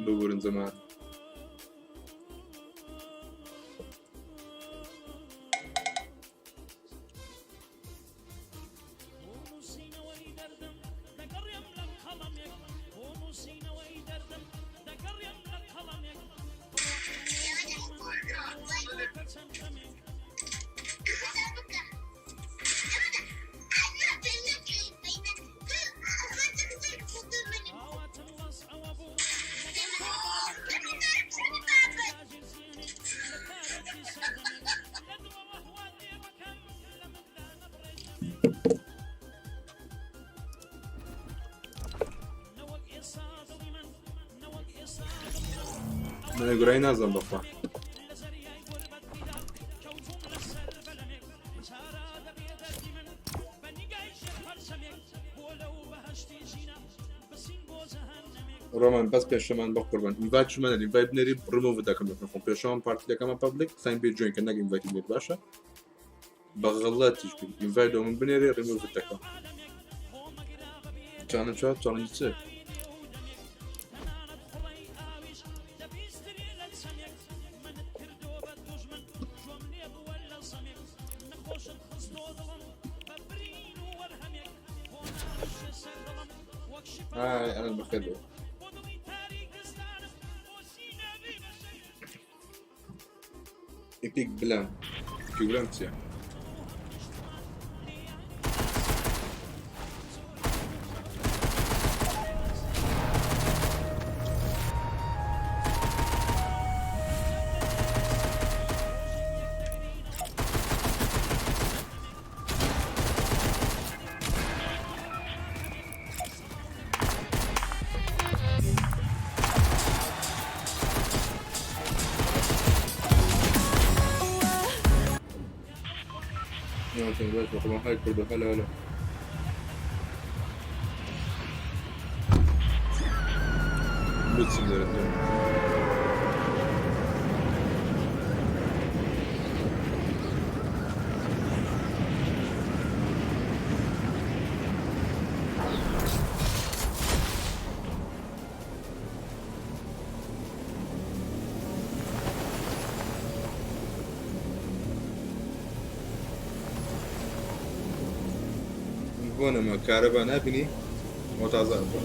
ببورن جەماعەت. من گۆرانی نازانم بەخوا. ڕۆمان بەس پێشەمان بە قوربان invite چمەنە invite بنێری ڕمۆڤ دەکەم لە خۆم پێشەوەم پارتی دەکەمە public ساین بێ join کە نەک invite بنێر باشە بە غەڵەتیش بی invite لۆ من بنێری ڕمۆڤ دەکەم challenge چوار challenge چ های ئەلەن بەخێر بێ. ئیپیک بلام ئیپیک بلام چییە؟ هلا هلا. بچم دەرێت. بۆ نەما کارەبا نابینی مۆتازە بووە.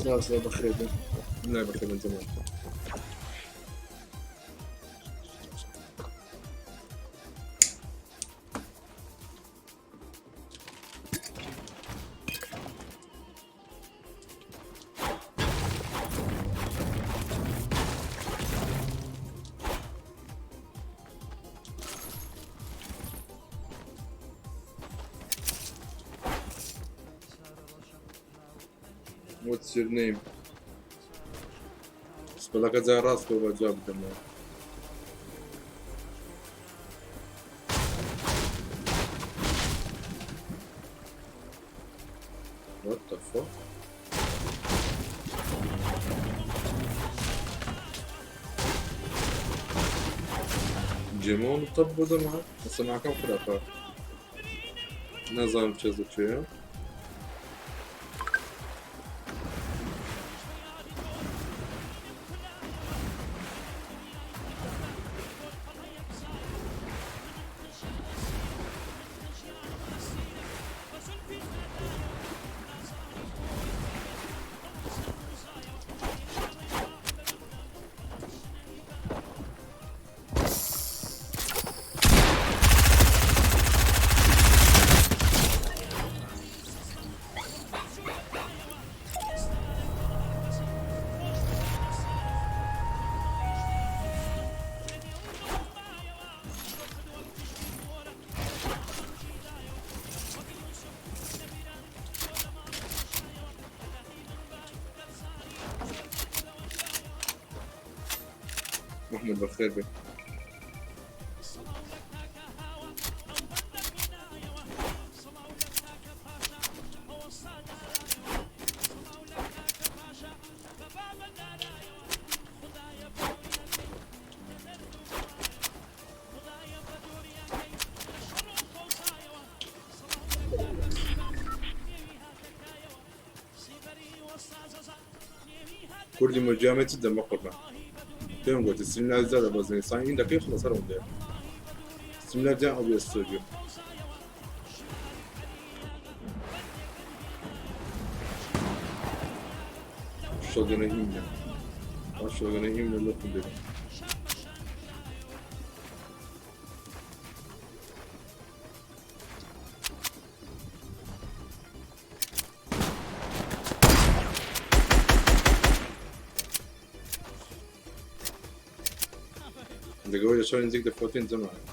سلاو سلاو بەخێر بێن. نای بەخێر بێن جەماعەت. What's your name? سپەلەکە جا ڕاست بۆ بە جواب بدەمەوە. What the fuck? جێمەوە تەپ بۆ دەما سەماکەم خراپە نازانم چێز لەکوێیە. محمود بەخێر بێ. کوردی مۆجیامێ چ دەم بەقوربان پێم گوتی ستریملایت زیادە بەزنی ساین دەکەی خڵە سەر ئەوەندەیە ستریملایت یان ئۆبیەس ستۆدیۆ. شۆگەنە هیمنە شۆگەنە هیمنە لۆکم دەبێت. لەگەڵ لە شاری نزیک دەفرۆتین جەماعەت.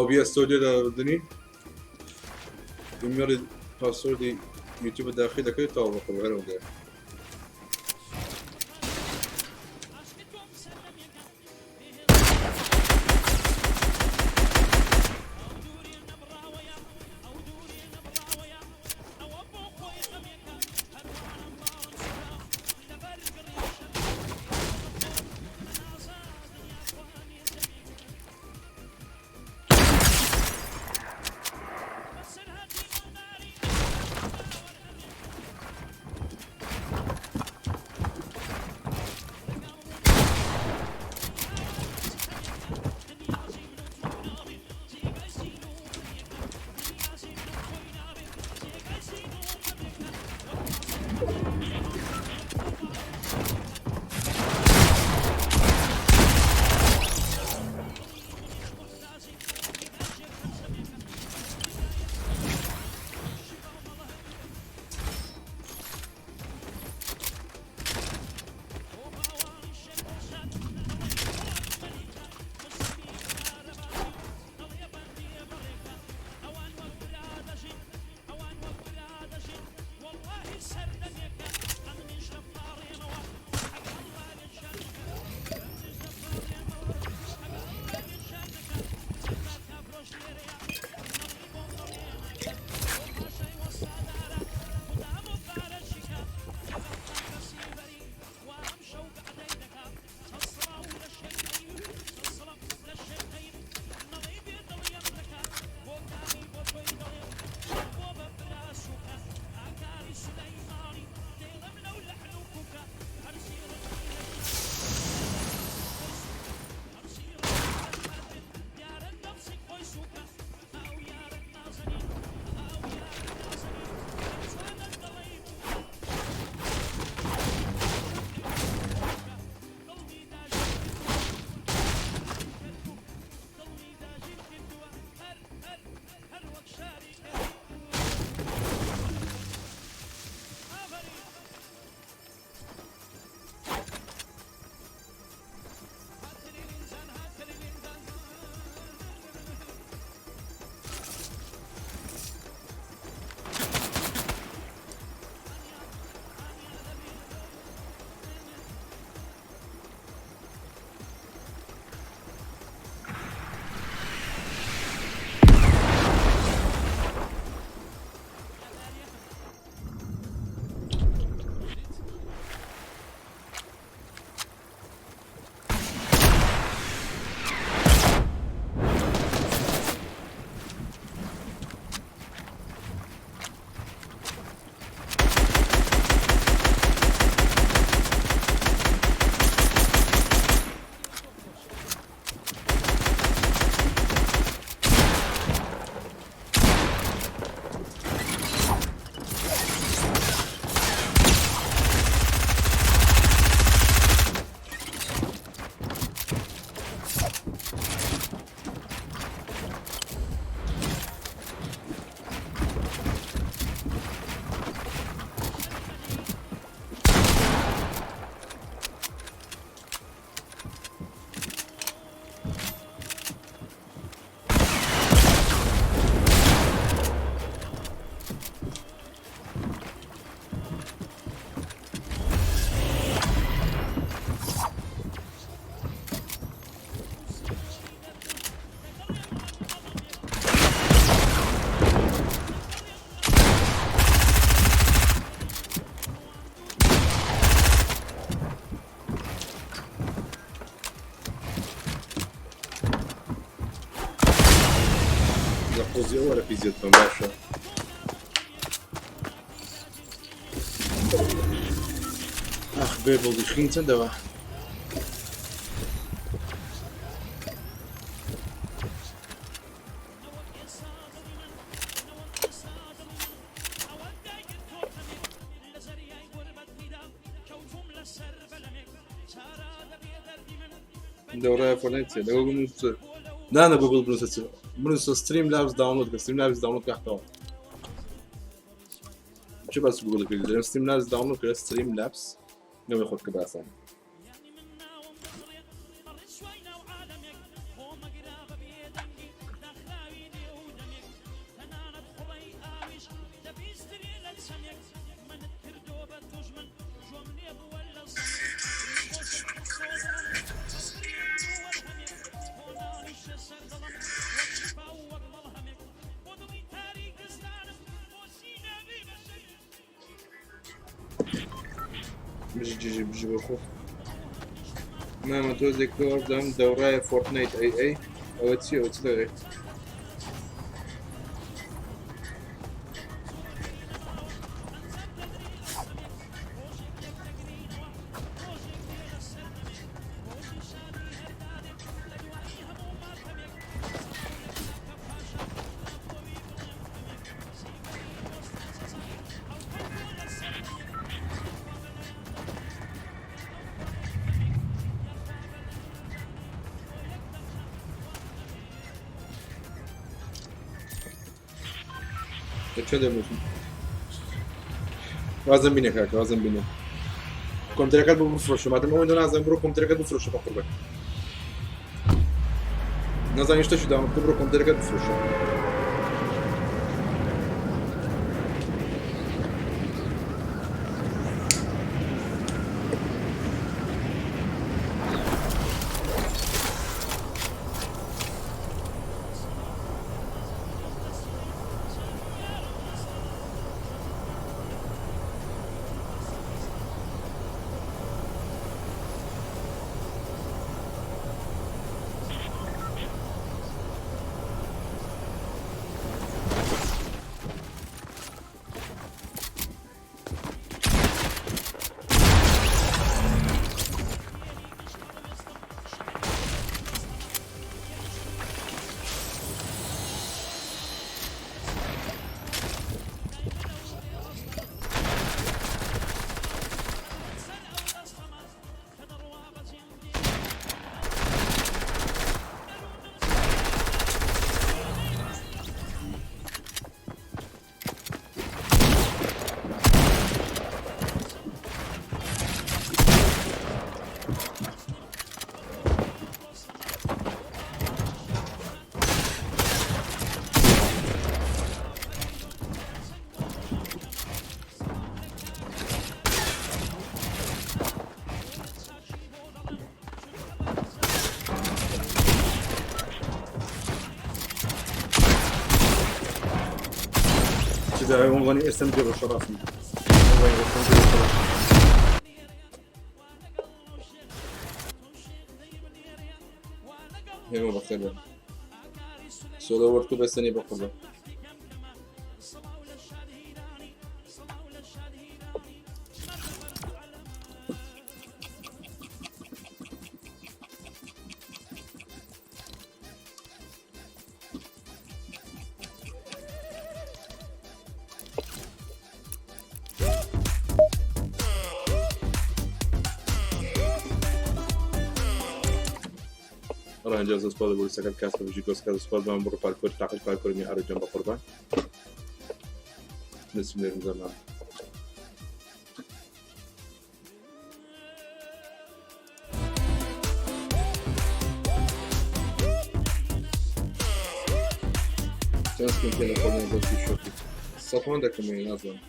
OBS Studio دادەنی ئیمێڵی پاسۆردی یوتیوب داخل دەکەیت تاوە بەخۆ هەر ئەوەندەیە. لە قوزی ئەوە لە پیزیت بم باشە. ئاخ بێ بڵدی خین چەندەوە؟ دەوڕای فۆرنایت چیە لە گوگل بنووسە نانە گوگل بنووسە چ بنووسە ستریم لابس داونلۆد کە ستریم لابس داونلۆد کاتەوە چ باس گوگل کرد ستریم لابس داونلۆد کرد ستریم لابس نەوەی خۆت کە باسان. بژی جیژی بژی بۆ خۆ مامە تۆزێک کۆردەم دەوڕایە فۆرتنایت ئەی ئەی ئەوە چی ئەوە چ دەوێت؟ لە کوێ دەبووم وازم بینە کاکە وازم بینە کۆمپیوتەرەکەت بۆ بفرۆشە مادەم ئەوەندە نازانم بڕۆ کۆمپیوتەرەکەت بفرۆشە بە قوربان نازانم شتێکی داوم بڕۆ کۆمپیوتەرەکەت بفرۆشە. وڵانی ئێستم پێ بە شەڕافی هێمە بەخێر بێن سۆلۆ وەرد و بەسەنی بە قوربان. ڕەنجە زۆر سوپاس بۆ سەکەت کاس بژی گۆسکە سوپاس بەم بڕ پارکۆر تاقی پارکۆرمی ئارجان بە قوربان نسم لێرم زەمان. چەند سکین پێ لە خۆم دەستی شۆکی سەپۆن دەکەم نازانم.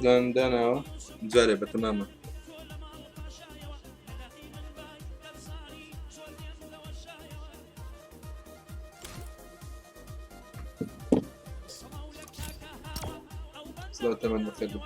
پلان داناوە جارێ بەتەمامە. سڵاو تەمەن بەخێر بن.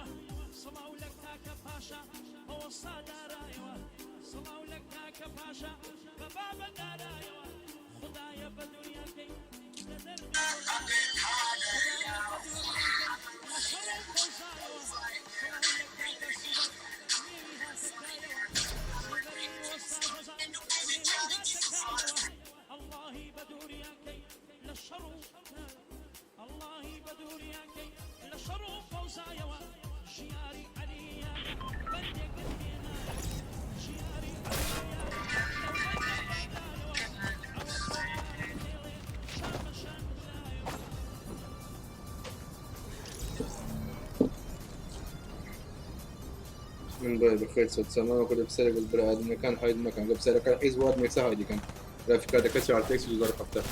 من بڵێ بەخێر چەند سەما وەکو لە پرسیارێک بەس برا ئادمەکان هاید مەکەن لە پرسیارەکە حیز وات مێکسە هایدیکەن گرافیک کارتەکە چ RTX 2070.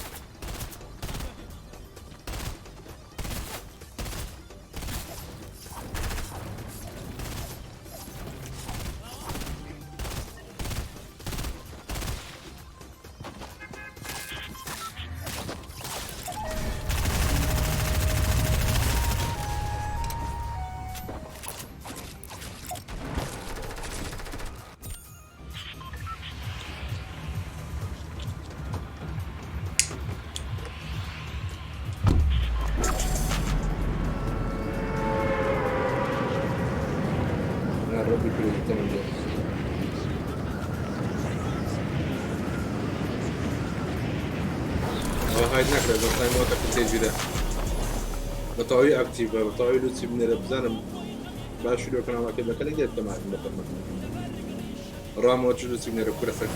يا ربي كل الثمن ده ئەوە هاید ناکرێت بە تایم واتە تێجیرە بە تەواوی ئەکتیڤە بە تەواوی لوچی بنێرە بزانم باش شروع کەناڵەکەی بەکە لەگەر تەمارم بەفەرمە ڕامەوە چ لوچی بنێرە کورە سەر.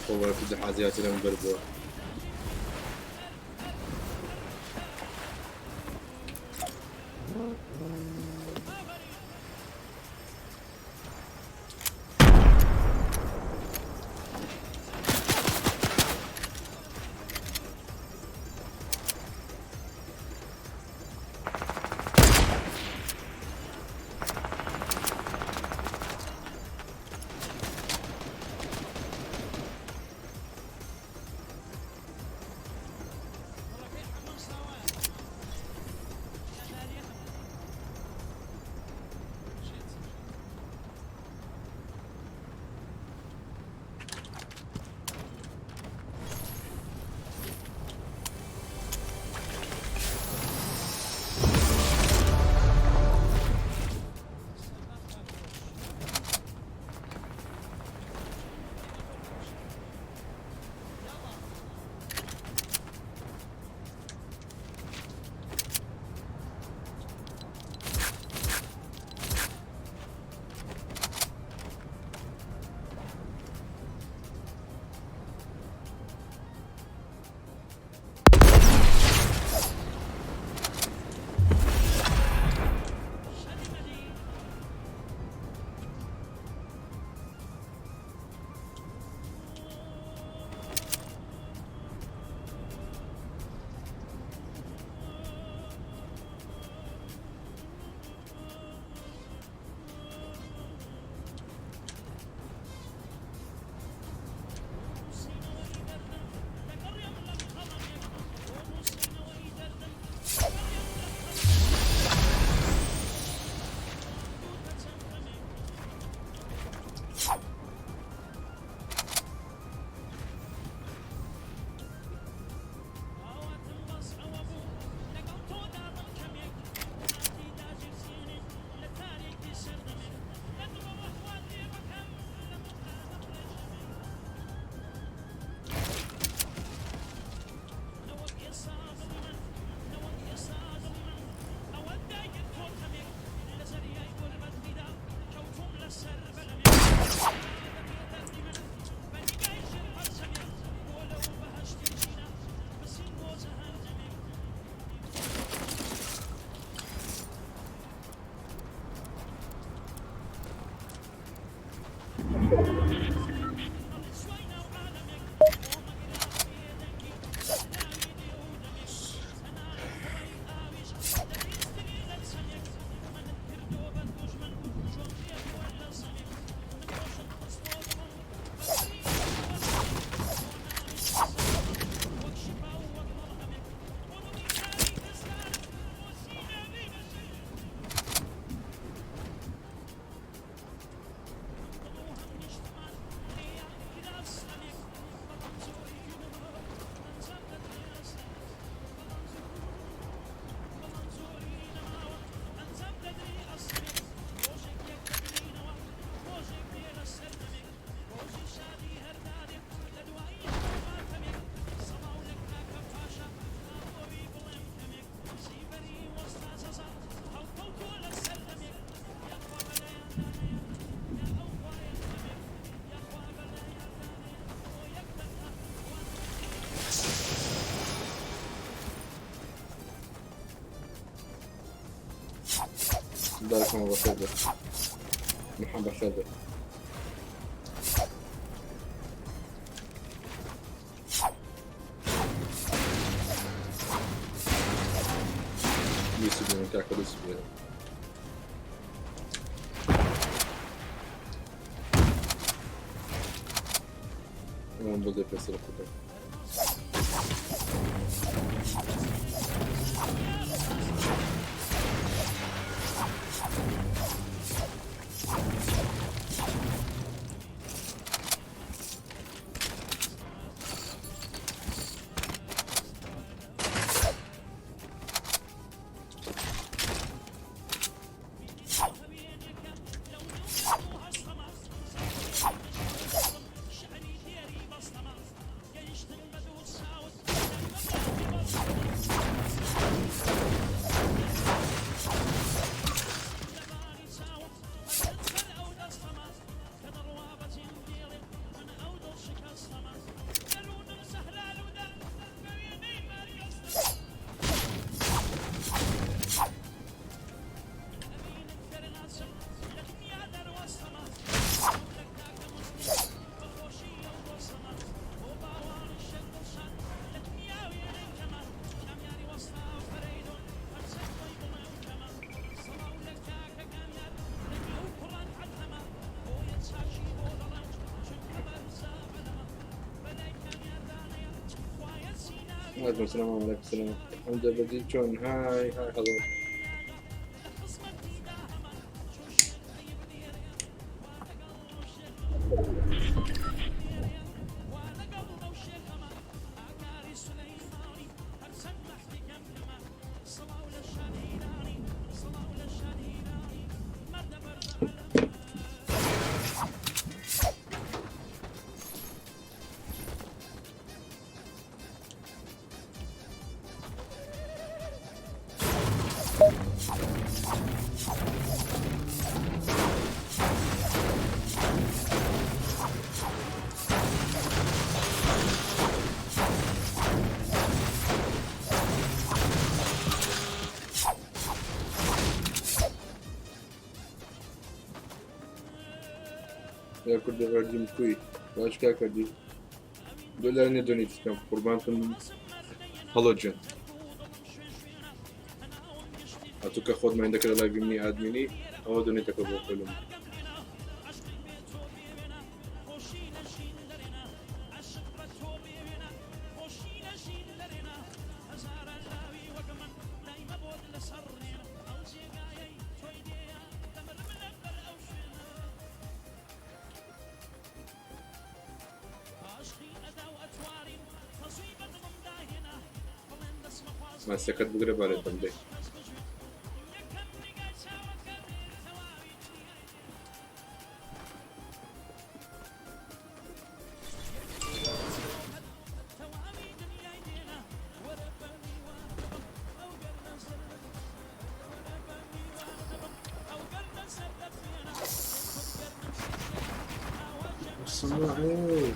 خۆ جحازیاتی لەم بەر بووە. داركم بخير محمد بخير. ليس بينا كاكا ليس بينا. بۆ دەپێسەر خۆ. عليكم السلام. وعليكم السلام. ئەم دەبەدی چۆن؟ های های، هەڵۆ. لە کوردی غەردیم کوی باش کاکە دی دۆلار نیە donate بکەم قوربانتم. هەڵۆ جێن، ئەتوو کە خۆت مایندەکە لە live ی منی ئادمینی، ئەوە donate ەکە بۆ خۆلم. ماسەکەت بگرە بارێت بم دەی. الصناعي.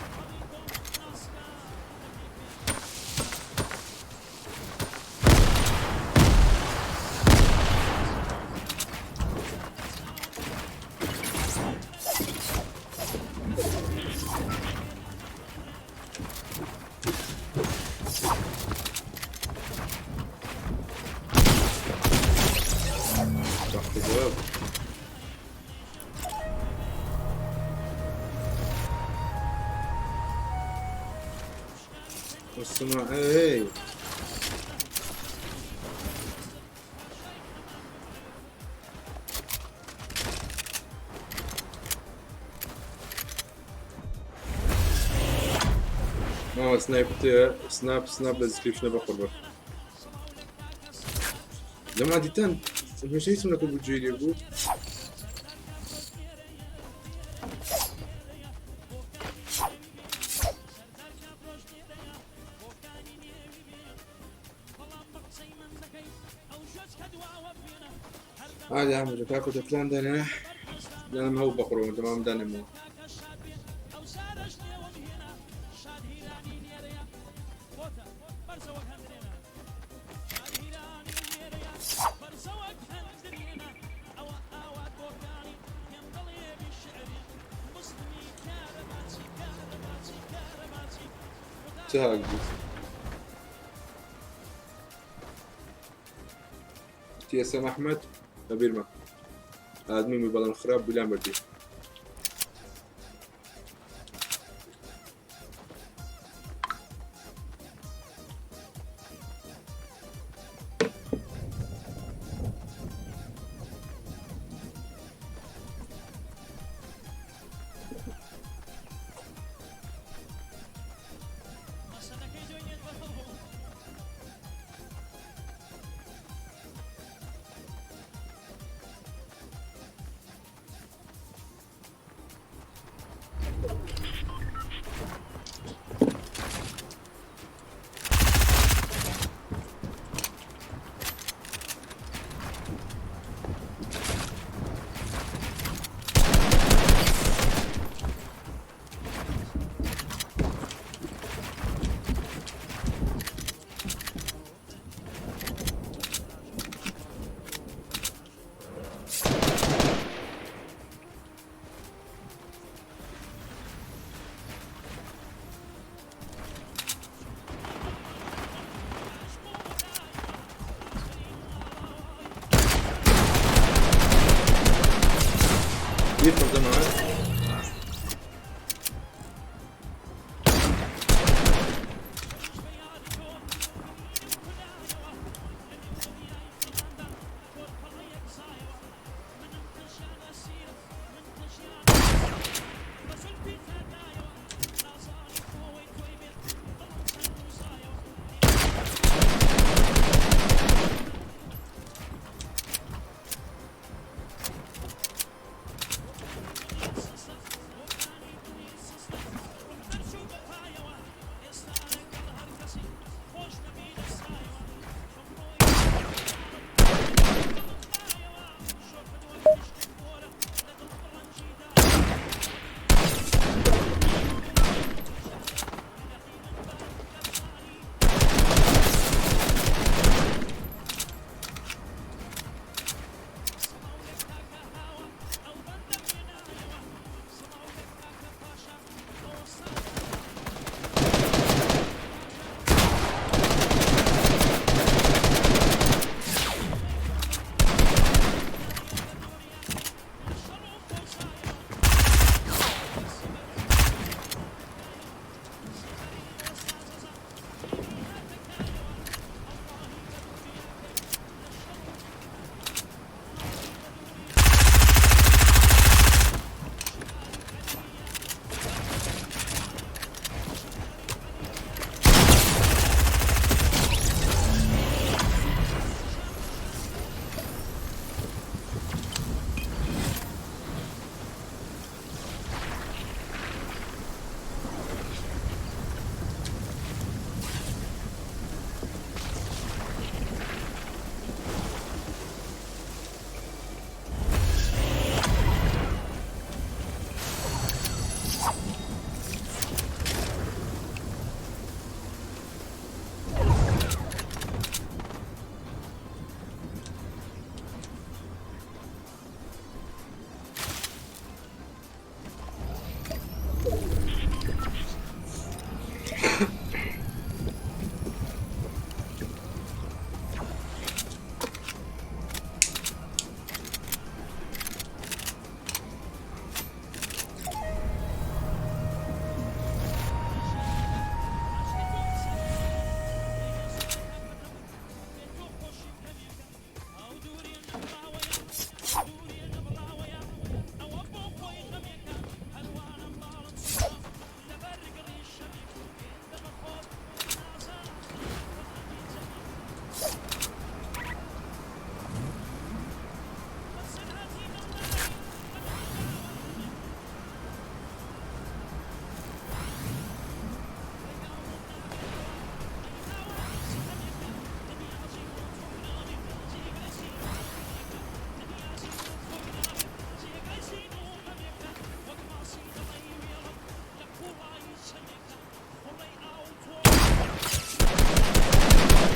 تحت جواب. الصناعي. ماما snipe سناب سناب لە description ە بەقوربان. لەما دیتەن هێشتا هیچم نەکرد بوو جێی لێ بوو. عادي عم کاکو دەپلان دانێ دانم هەو بەقڕۆ تەمام دانێمەوە. چ هاک بوو؟ TSM ئەحمەد لەبیرمە ئادمین بوو، بەڵام خراپ بوو لام بردی.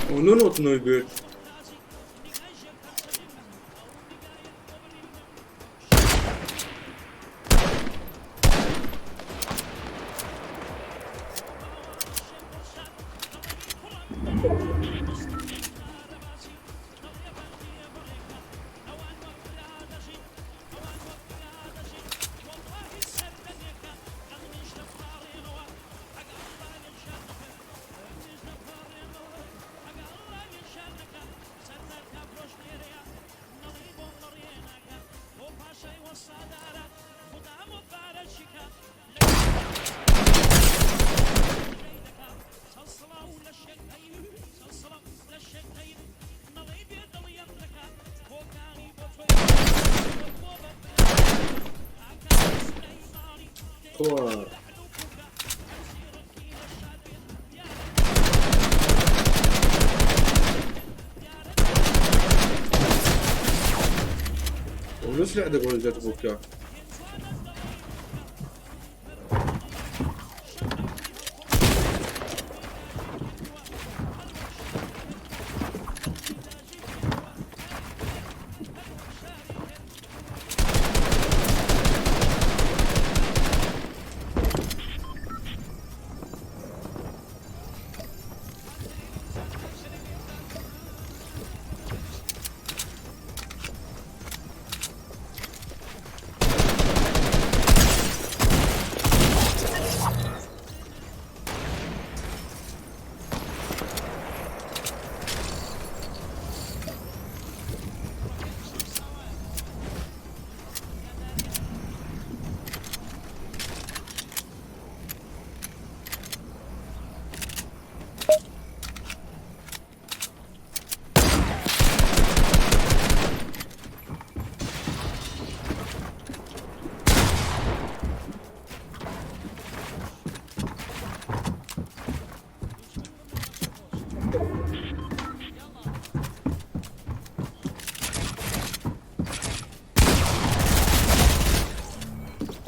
ئەو نۆ بێت. خوا. وليش لعبة ولا جات بوكا؟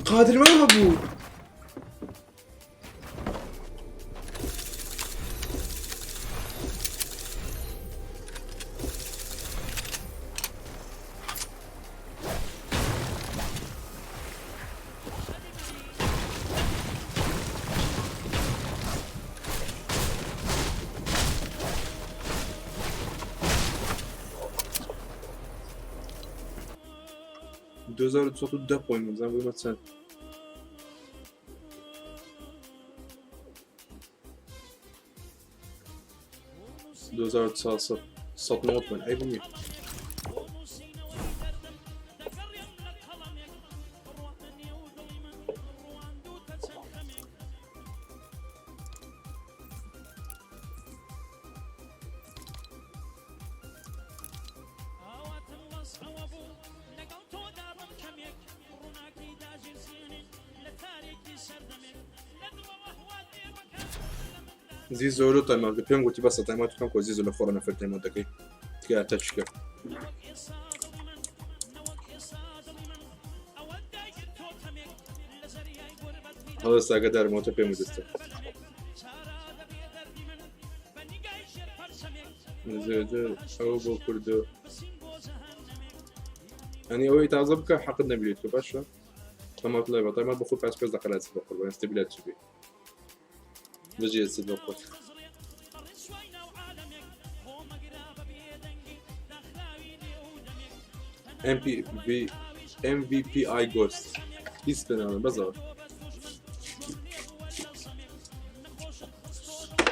قادر ما هەبوو. 2210 پوینت بزن بگم چند. 2490 پوینت عیب نییە. زیزۆ لۆ تایمات پێم گوتی بەسە تایمات بکەم کۆ زیزۆ لە خۆڕە نەفەر تایماتەکەی تکایە تەچکە. هەڵێستا ئاگادارمەوە تۆ پێم وتستە. زێدە ئەوە بۆ کوردە ئەنی ئەوەی تازە بکە حەقت نەبیێت کە باشە تەمات لای بە تایمات بەخۆی پاس پێ دەقەلاتی بە قوربان ئێستا بلات چ بێ. بژێ چ بە خۆت. MPV MVPI Ghost هیچ پێناڵێم بەزەوە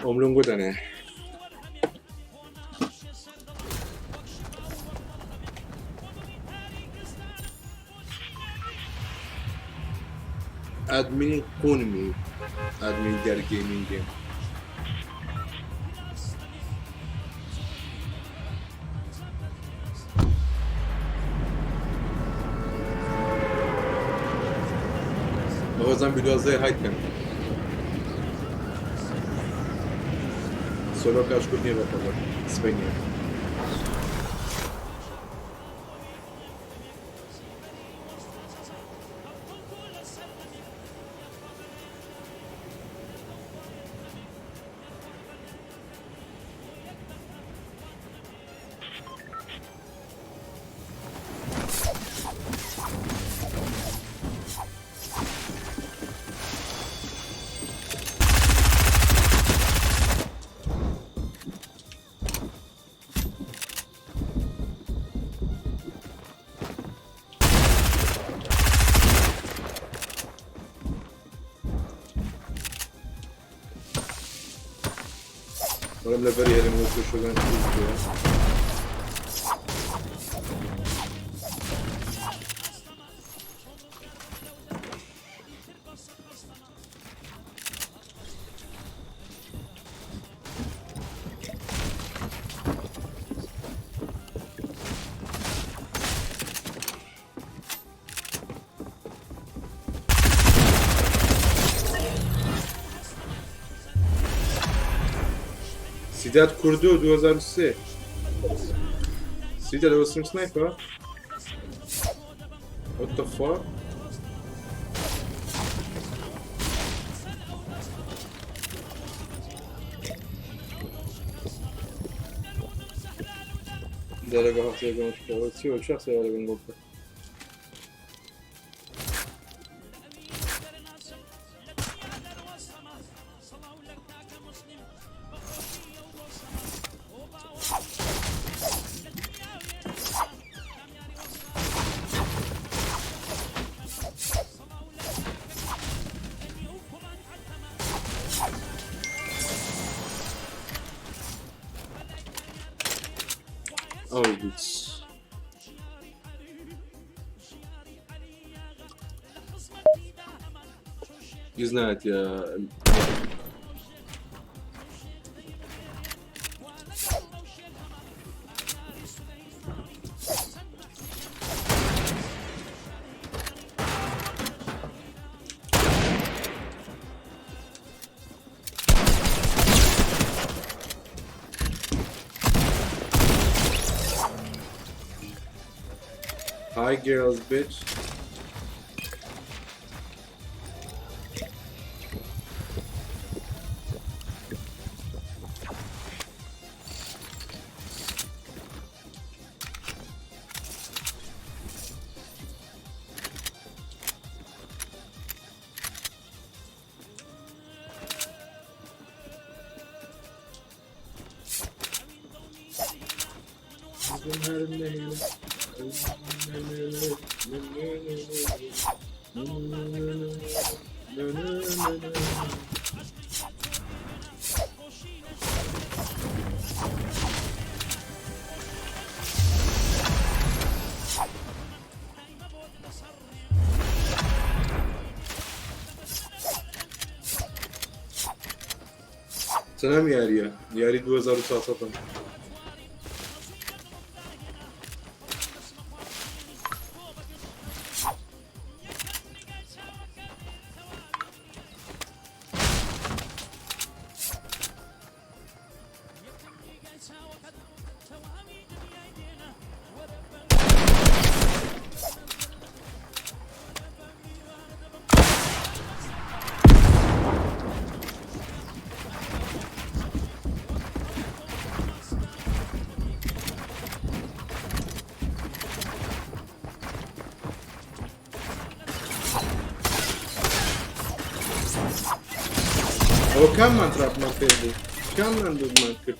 ئۆملۆنگۆ دەنێ. ئەدمینی قونمی ئەدمین گەر گەیمینگێ. بەوەزان ڤیدیۆ زێ هاید کەن. سۆلۆ کاش کورد نییە بەخۆ سبەی نییە. بەڵام لەبەر هێرم وەکو شۆگان بووە. سیداد کوردو 2003 سیداد was some sniper. What the fuck? دەرەگە هەفتەیەکەم چی شخص لەگەم گۆڵ. Oh, it's Не знаю, я... Hi girls, bitch. چەنەم یاریە یاری 2400. ئەوە کاممان trap مان پێ بوو؟ کاممان بمان کرد؟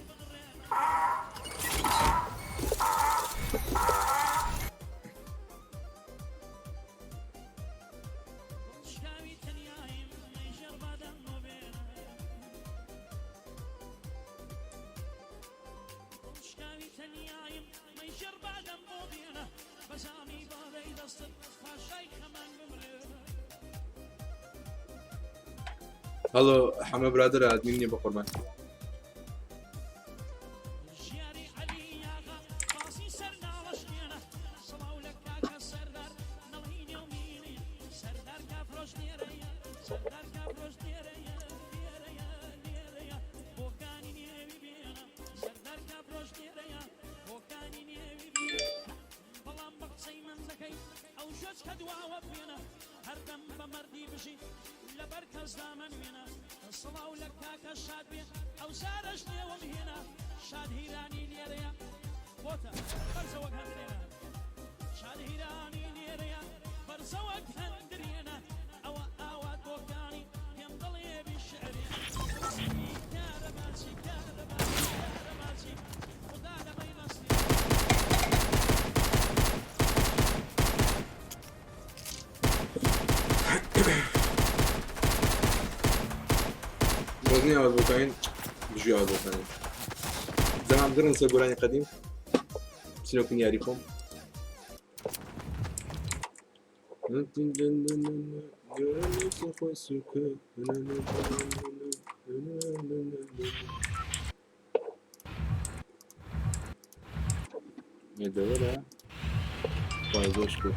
هەڵۆ حەمە برادەرە admin نییە بەقوربان. بەس نییە ئاواز بۆکانین بژی ئاواز بۆکانین زەمان بگەڕن سەر گۆرانی قەدیم بچینەوە یاری خۆم. دەوەرە زۆر شکر.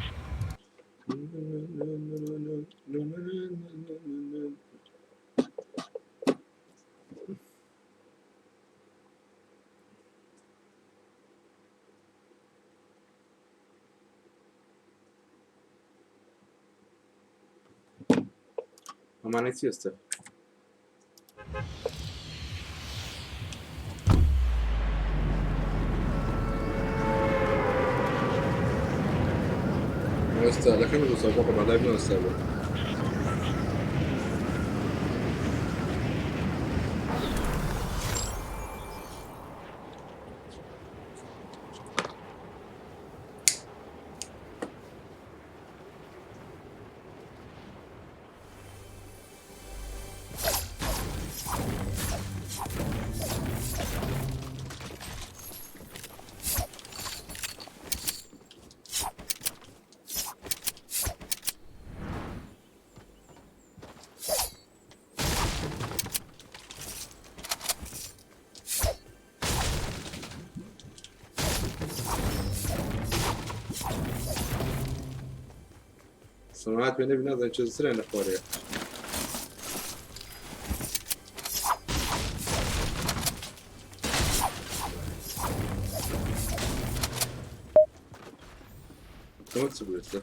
ئەمانە چی ئێستا؟ ئێستا لەکەم دووسا بۆ قڕبان لای بنەوەستا بوو. سماعات پێ نەبی نازانم چێ سرێن لە خوارەیە. ئەوە چ بوو ئێستا؟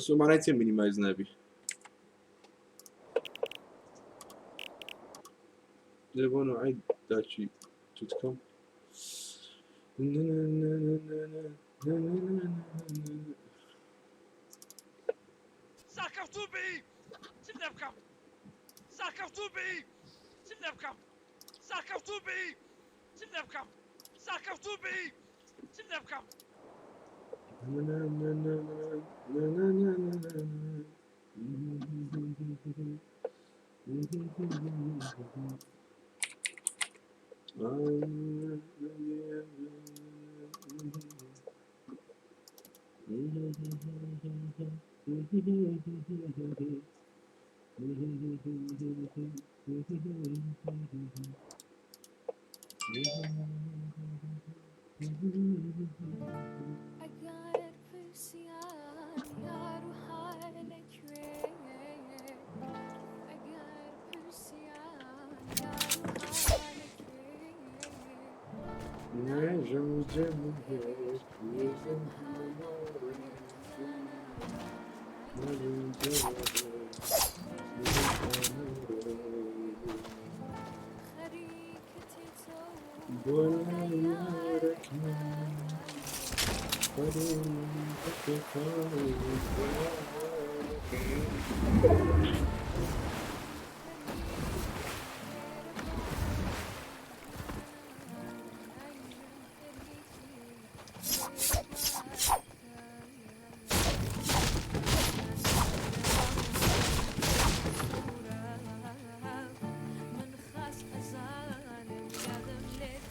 بەس مانای چیە minimize نابی؟ لێ بۆ نوعی داچی توتکەم. سەرکەوتوو بی چت لێ بکەم سەرکەوتوو بی چت لێ بکەم سەرکەوتوو بی چت لێ بکەم سەرکەوتوو بی چت لێ بکەم. ئەگەر پرسیار یار و هەر لەکوێ ئەگەر پرسیار یار و هەر لەکوێ نێژم جێم هێشت نێژم نێژم هەر خەریکتی تۆ بۆ بۆ لای یارەکەم من خاس ئەزانم یادم لێت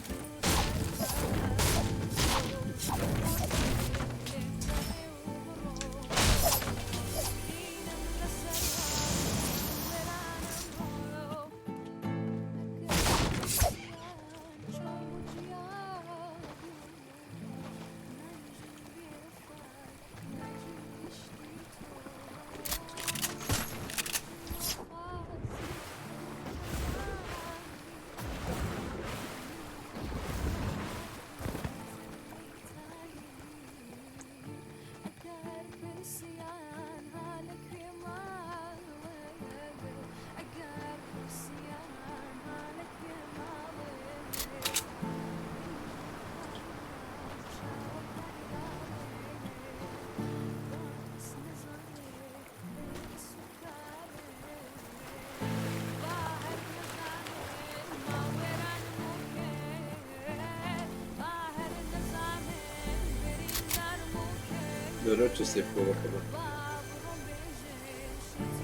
دەرە چ سێفەوە بە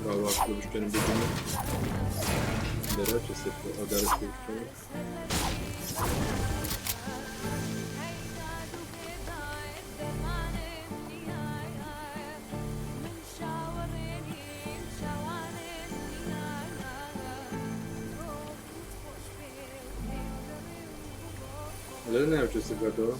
باوا بشکێنم ببینم دەرە چ سێفەوە ئەو دارە بشکێنم. لە ناوچە سێفەکەەوە.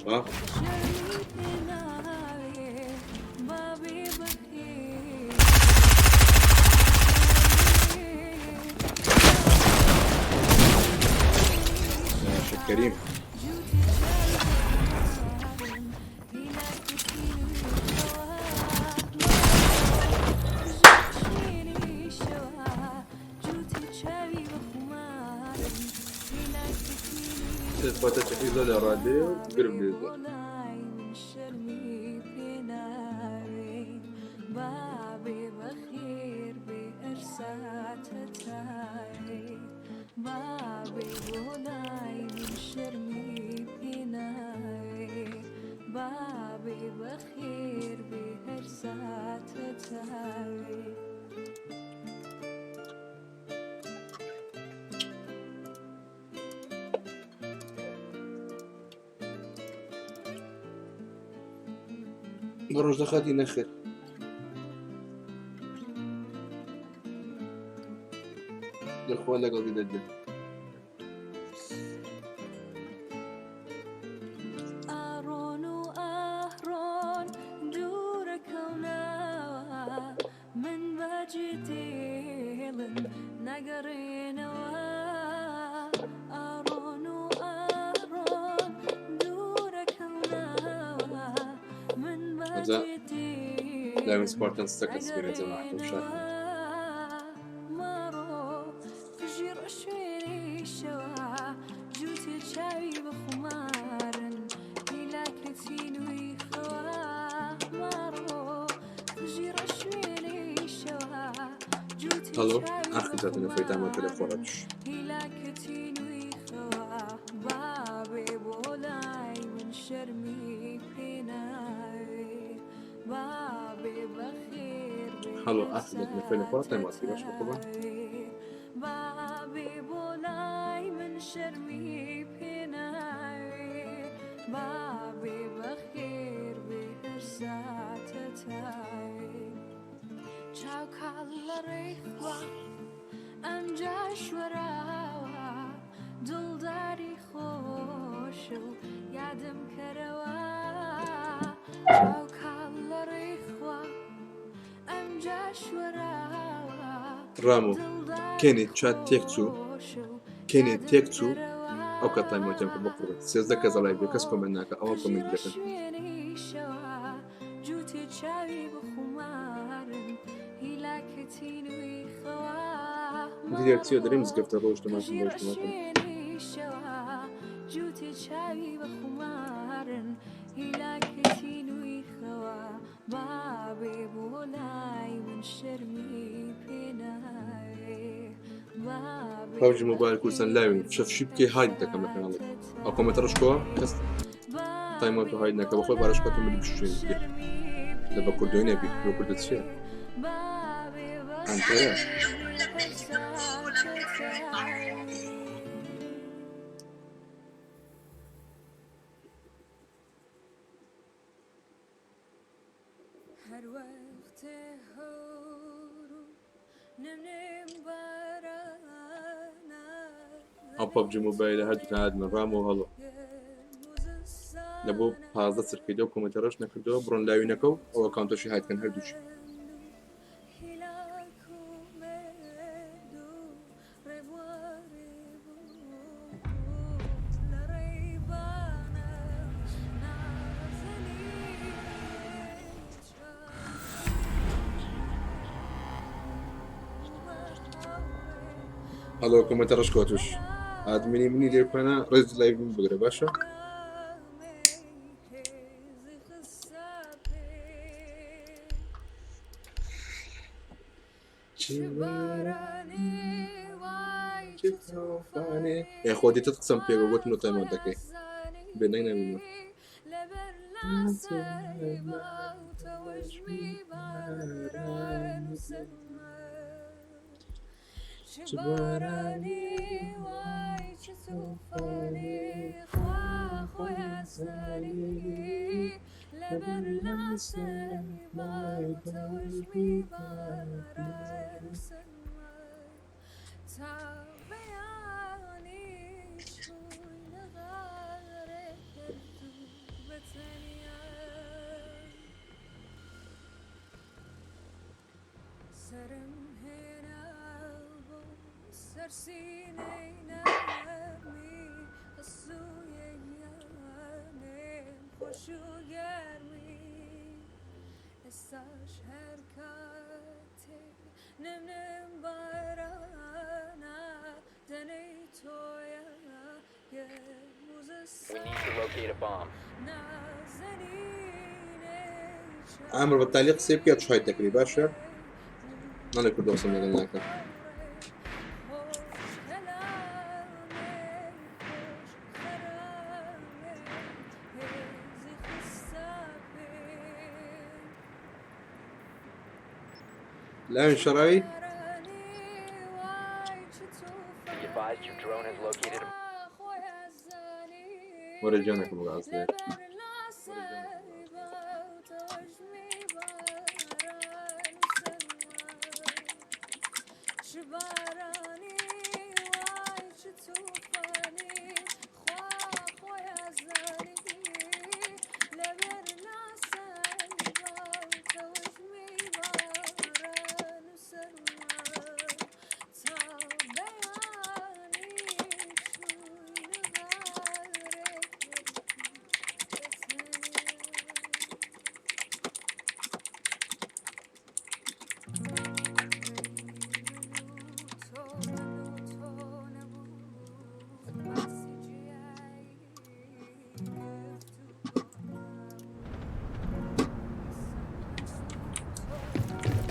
ها ماشي كريم. فاتت زۆر لە ڕادێ و گرم لێ زۆر. بە ڕۆژ دەخاتی نەخێر. دەخوا لەگەڵ دەدێت. ئاڕۆن و ئاهڕۆن دوورەکەونەوە من بەجێ دێڵم نەگەڕێنەوە ئاڕۆن و ئاهڕۆن دوورەکەونەوە من ئەجا بەجێ لاوین دێڵم سپارتان ستەکە سپێنێ جەماعەتە شار. نەگەڕێنەوە ماڕۆ قژی ڕەشوێنی شەوە جووتێ چاوی بە خومارن هیلاکەتی نوی خەوە ماڕۆ قژی ڕەشوێنی شەوە جووتێ هەڵۆ چاوی ئاخر بە جاتنە فەیتامە تەلەفۆنەتش. خومارن هیلاکەتی نوی خەوە بابێ بۆ لای من شەرمی پێناوێ بابێ بەخێر بێ هەڵۆ هەر ئاخر جاتنە فەیلە خۆڕە تایماتی باش بە قوربان. ساتەتاوێ بابێ بۆ لای من شەرمی پێناوێ بابێ بەخێر بێ هەر ساتەتاوێ چاو کاڵ لە ڕێخوا ئەمجا شوەراوە دڵداری خۆشە و یادم کەرەوە چاو کاڵ لە ڕێخوا ئەمجا شوەراوە ڕامۆ دڵداری کێنێ چات تێک چوو خۆشە و کێنێ یادم تێک چوو کەرەوە ئەو کات تایمەتیان کرد بە قوربان. 13 کەس لایڤ بێ کەس کۆمێنت ناکە ئەوە قژی کۆمێنت دەکەن. ڕەشوێنی شەوە جووتێ چاوی بخومارن هیلاکەتی نوی خەوە دیدە چیە دەرێ ماڕۆ مزگەفتە ڕۆژتەماکەم قژی ڕۆژتەماکەم. ڕەشوێنی شەوە جووتێ چاوی بەخومارن هیلاکەتی نوی خەوە بابێ بۆ لای من شەرمی پێناوێ بابێ پەبجی مۆبایل کوردستان لاوین بەخێر بێ شەفشی هەر بکەی هاید دەکەم لە کەناڵێک. ئەو ساتەتاوێ کۆمێنتە ڕشکەوە کەس تایمەوە بابێ هاید ناکە بۆ بەخۆی بارشکات و ملی لای من بشوێن بێ. شەرمی لە بە کوردۆی نەبی لۆ کوردە پێناوێ چییە؟ بابێ ئەنتەرە. بەخێر بێ هەر ساتەتاوێ هەر وەختێ هەور و نمنم بارانە ئەو پەبجی مۆبایلە هەردووکیان هاتنە ڕام و هەڵۆ. لە بۆ 15 چرکەی لەو کۆمێنتە ڕەش نەکردەوە بڕۆن لاوینەکە و ئەو ئەکاونتەشی هاید کەن هەردووکی. هەڵۆ کۆمێنتە ڕەش کەوتوش. ئادمینی منی لێ بکەنە ڕێز لایڤ من بگرە باشە؟ ئێ خۆ دیتت قسەم پێ گوتم و تایمەوت دەکەی. بێدەنگ نەبینە. چ بارانی وای چ توفانی خوا خۆیان زانی لەبەر لاسەی باوتەوەژمی باران و سەرما تا بەیانی چووینە غارێ کردوو. We need to locate a bomb. عامر بە تالی قسەی بکە چای دەکری باشە نەڵێ کوردۆ قسەم لەگەڵ ناکە لاوین شەڕاوی Be advised your drone has located a وەرە گیانەکەم بگە ئازلێ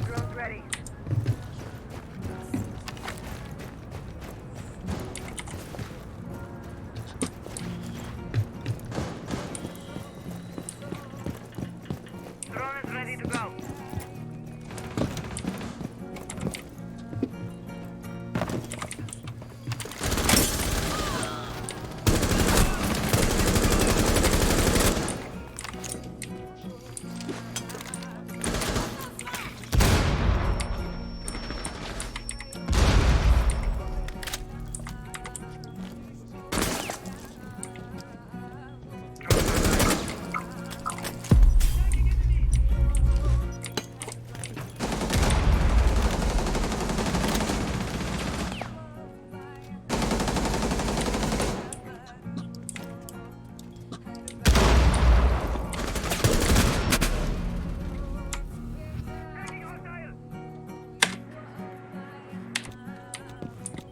Drone's ready. Drone is ready to go.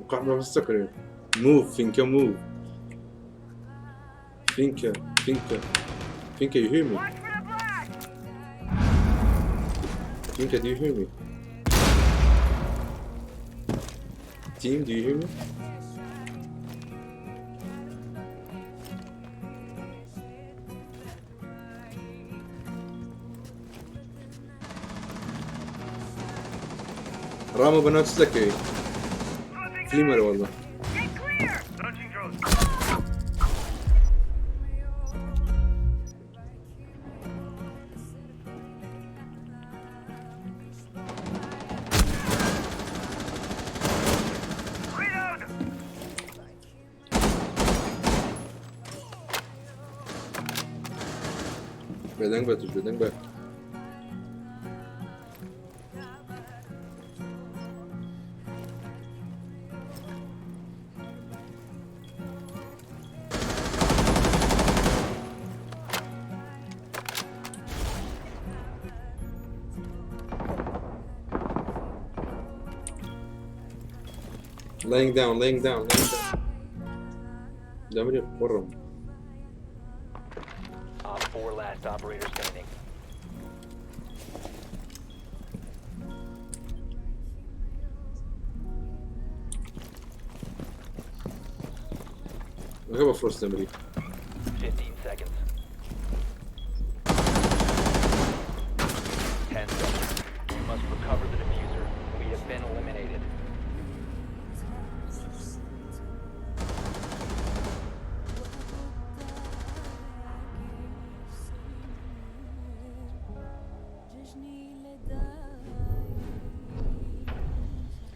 قاعد بفسكر موف فينكا موف فينكا فينكا فينكا you hear me Watch for the blast! Finka do you hear me Team do you hear me راما بنات سلكي فليمر والله Get clear! Launching drone. Reload! بێدەنگ بە توش بێدەنگ بە Laying down, laying down, laying down. دەمرێ قڕم. Op 4 last operator standing. Chyba Frost دەمری. 15 seconds. 10 seconds. You must recover the diffuser. We have been eliminated.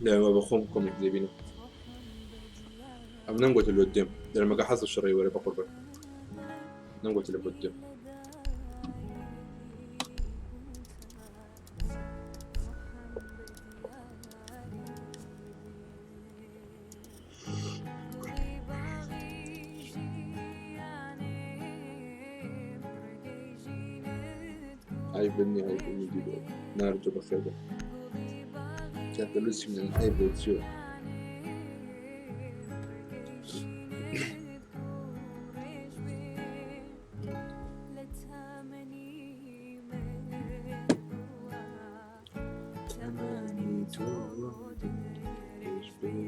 لا ما بخۆم کۆمیک دەبینم. ئەم نەمگوتە لۆ دێم. دەرمەکە حەز شەڕی وەرە بە قوربان. نەمگوتە لە بۆ دێم. عەیب نییە عەیب نییە دیدۆ ناردۆ بەخێر بێ کاکە لوسی من عەیب چییە؟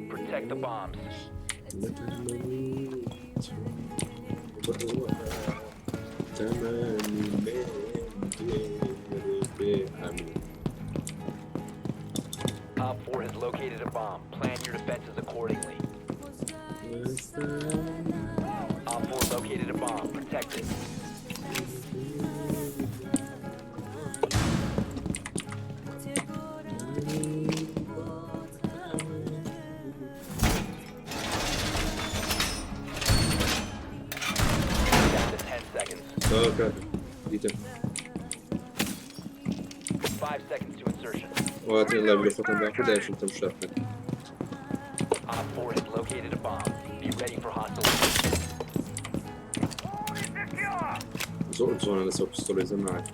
Protect the bombs. Op 4 has located a bomb. Plan your defenses accordingly. Op 4 located a bomb. Protect it. Down to 10 seconds. تەواو کاکە دیتم 5 seconds to insertion. واتە لای لە خۆتان باقی دایشم تەمشا بکەن Op 4 has located a bomb. Be ready for hostile invasion. Secure! زۆر جوانە لەسەر پستۆلەی زەماعەت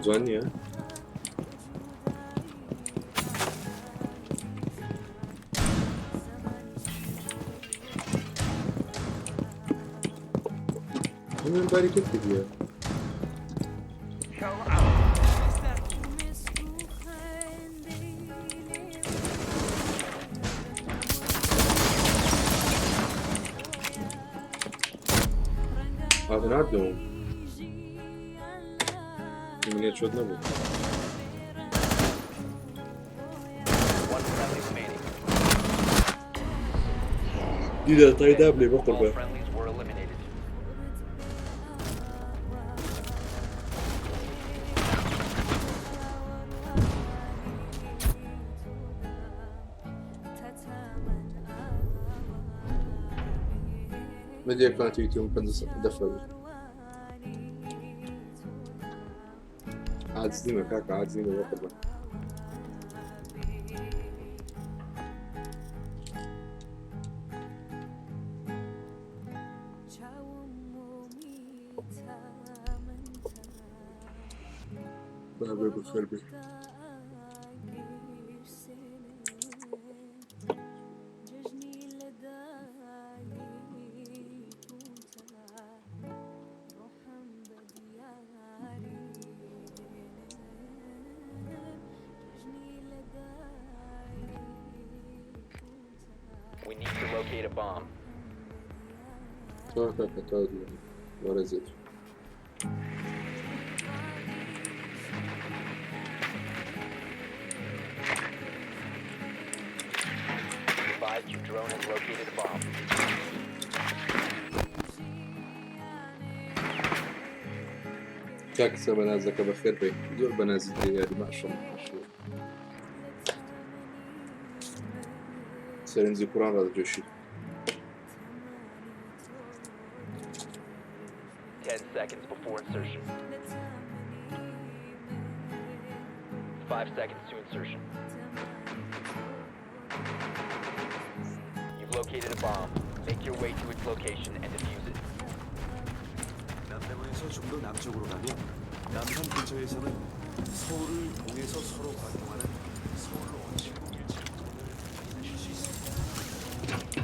جوان نییە؟ هەموویان باریکەت کردیە. Show out. هاتە ناردەوە منێ چۆت نەبوو. One friendly remaining. دیدە تای دابنێ بۆ All قوربان. friendlies were eliminated. مدیە کاتی تۆم پەنج دەفە بوو. عاجز نیمە کاکە عاجز نیمە بۆ قوربان. بابێ بەخێر بێ. We need to locate a bomb. تەواو کاکە تەواو دیدە وەرە زێت. Be advised your drone has located a bomb. کاک قسە بەنازەکە بەخێر بێی زۆر بەنازی دێ یاری ماشەڵڵا ماشەڵڵا سەرنجی کوڕان ڕادەکێشی. 10 seconds before insertion. 5 seconds to insertion. You've located a bomb. Make your way to its location and defuse it. 남대문에서 좀 더 남쪽으로 가면 남산 근처에서는 서울을 동에서 서로 관통하는 서울로 701 7도를 확인하실 수 있습니다.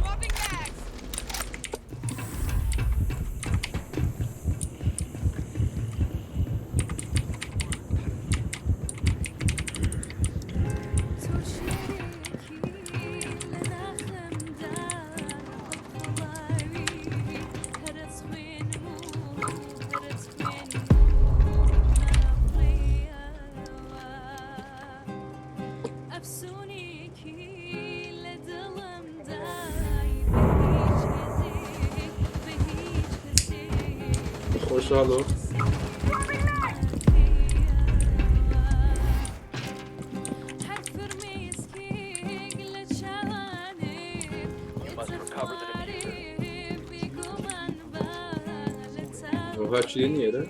Swapping bags. خۆشحاڵۆ You must recover the defuser. ئەوها چی نییە رە؟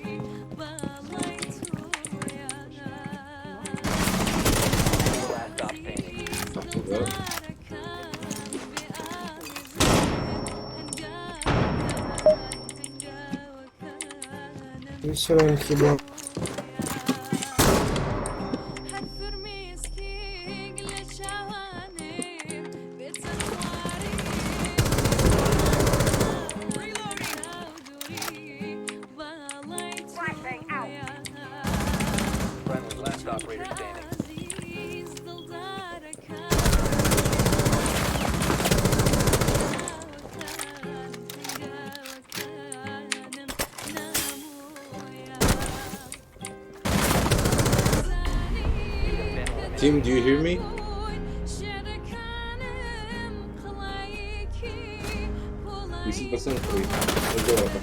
Last stop standing. سلامتی بۆ. Friendly, last operator standing. Team, do you hear me? ویست بەسەن خۆی زۆرەکە.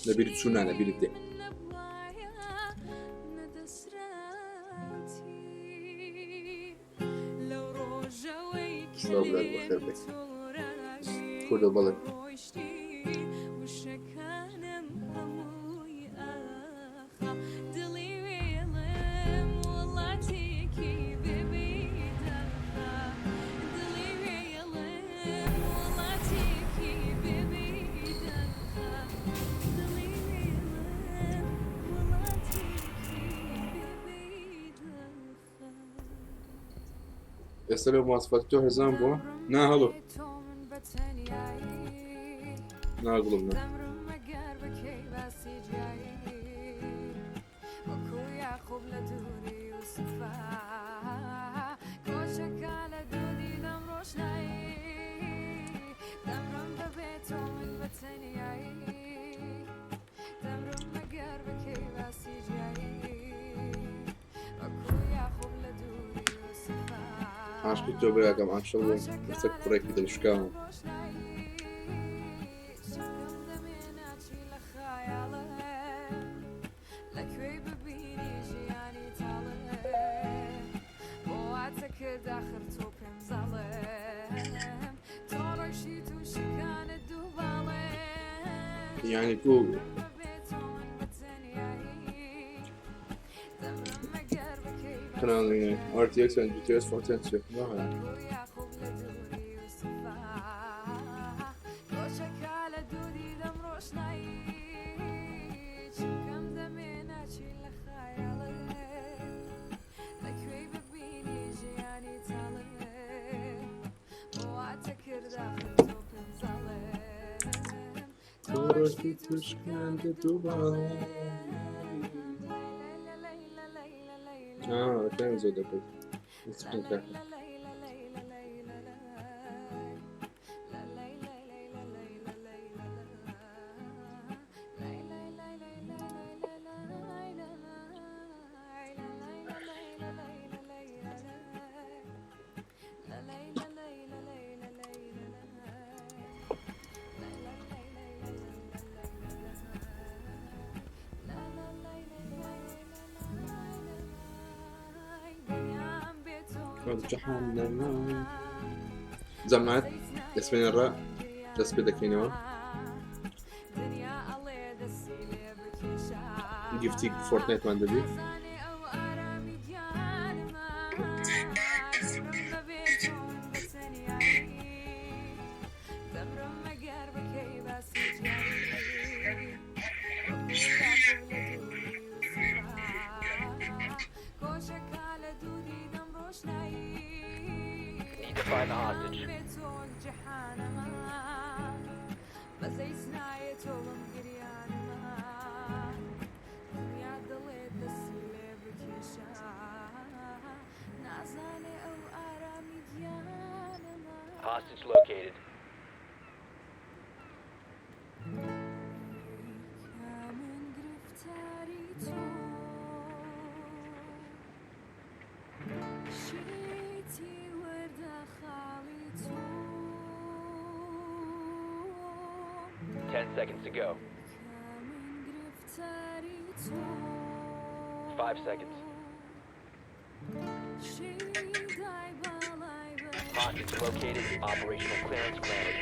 لەبیرت چوو نا لەبیرت دێ. سڵاو برات بەخێر بێی. کوردە بەڵێ. ئێستا لەو ماسفەت تۆ هەزان بووە نا هەڵۆ نا گوڵم نا. عاشقی تۆ براکەم عاشق بووم لەسەر کوڕێکی دڵشکاوم. یانی کو کەناڵی RTX and GTS 410 چیە؟ زۆر دەکرد جەماعەت دەستپێنە ڕا دەست پێ دەکەینەوە گفتی فۆرتنایتمان دەبی. Need to find the hostage. Hostage located. 10 seconds to go. 5 seconds. Hostage located. Operational clearance granted.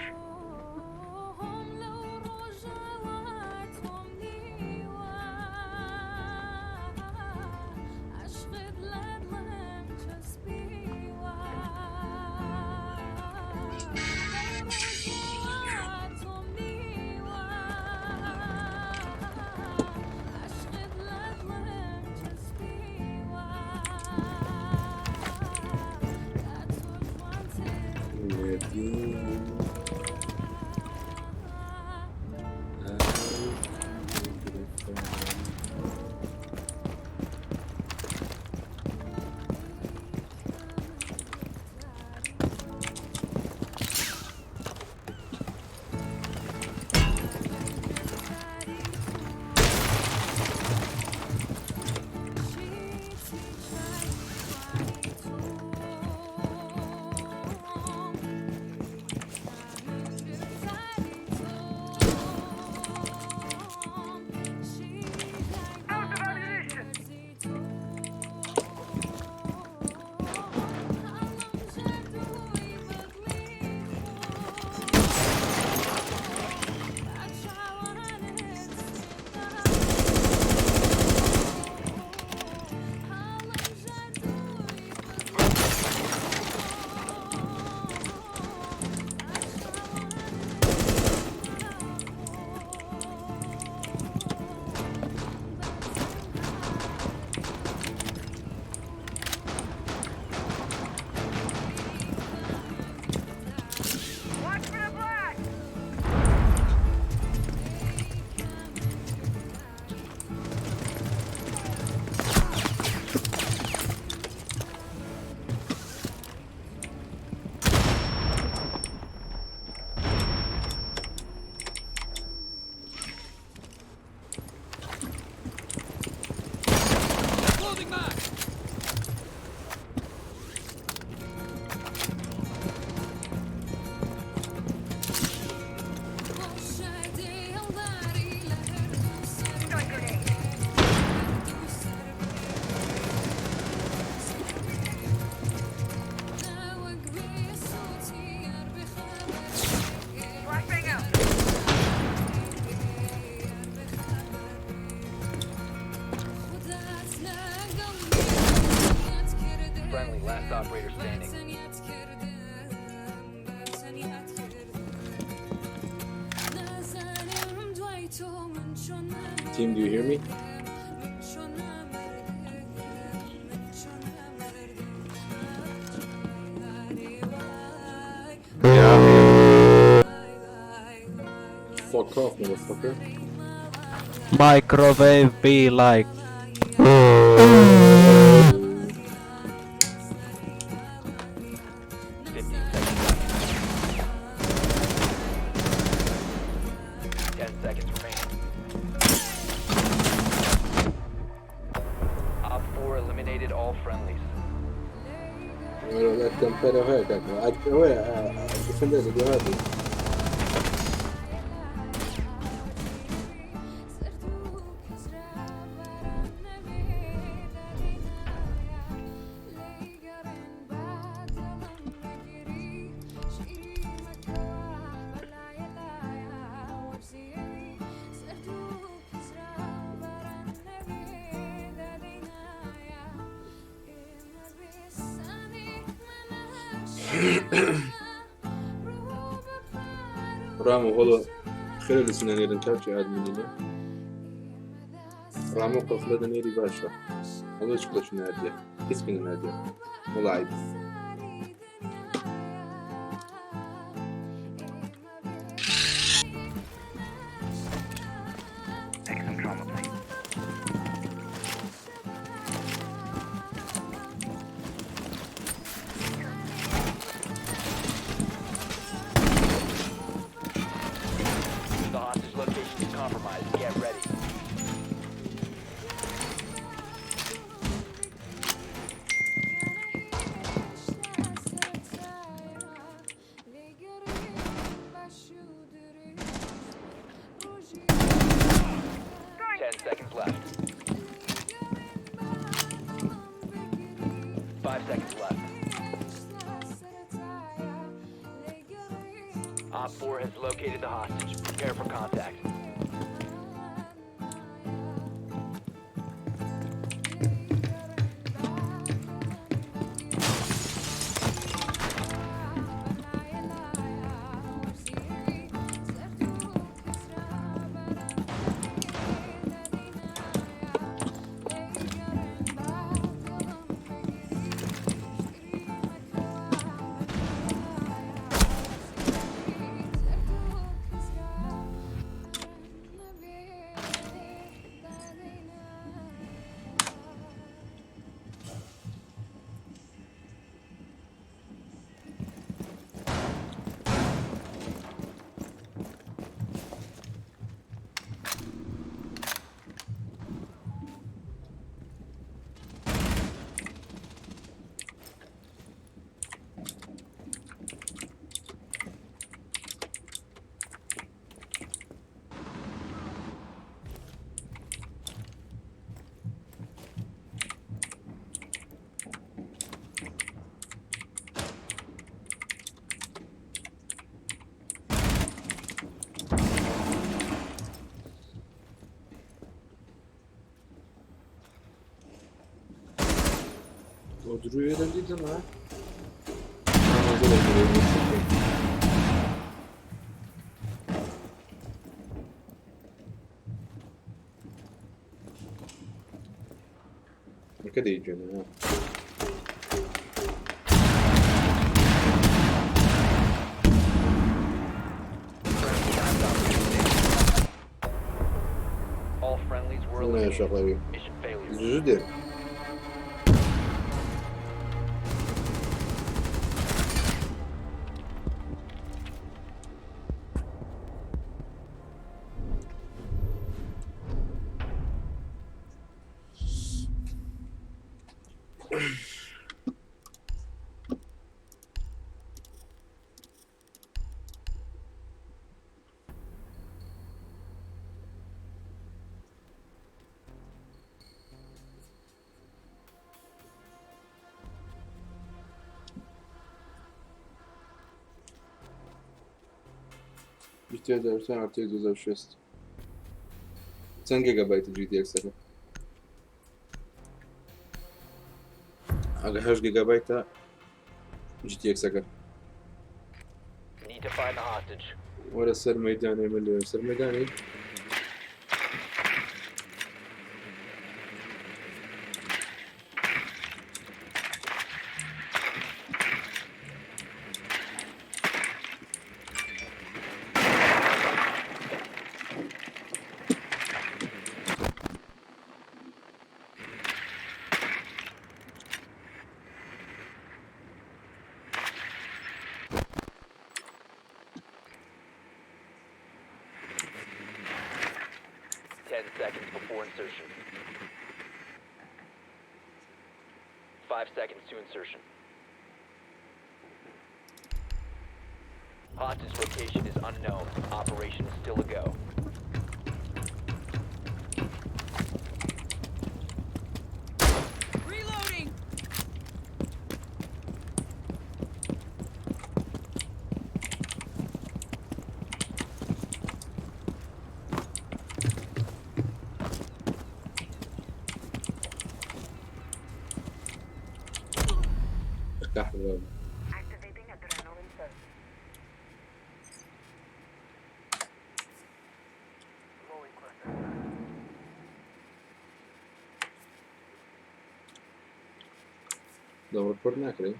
Out of ammunition! Watch for the blast! Stun grenade! Flashbang out! Friendly, last operator standing. Team, do you hear me? Fuck off, motherfucker. Microwave be like. 15 seconds left. 10 seconds remaining. Op 4 eliminated all friendlies. لا تمبيرو هيك هو ديفندرز هذه. رامو والله خير لسنانيرن كابتشي ادمينينه رامو قفلة دنيري باشا والله شكله نادية اسمي نادية والله عيب. Take some trauma, please. The hostage location is compromised. Get ready. Ten seconds left. 5 seconds left. OpFor has located the hostage. Prepare for contact. Duruyor değil mi ha? Namazda da duruyor. Marka diyeceğim ha. Friendly last operator standing. All friendlies were Bu ne eliminated. yaşakları? Mission failure. Züzü de. GTA 4 artı 2006. چەند گیگابایت GTX-ەکە؟ ئەگە 8 گیگابایتە GTX-ەکە. Need to find the hostage. وەرە سەر مەدانێ من لێ سەر مەدانی 10 seconds before insertion. 5 seconds to insertion. Hostage location is unknown. Operation is still a go. Reloading! ارتاح بالله. Activating adrenaline surge. Blowing cluster. دەوڕ پڕ ناکرێ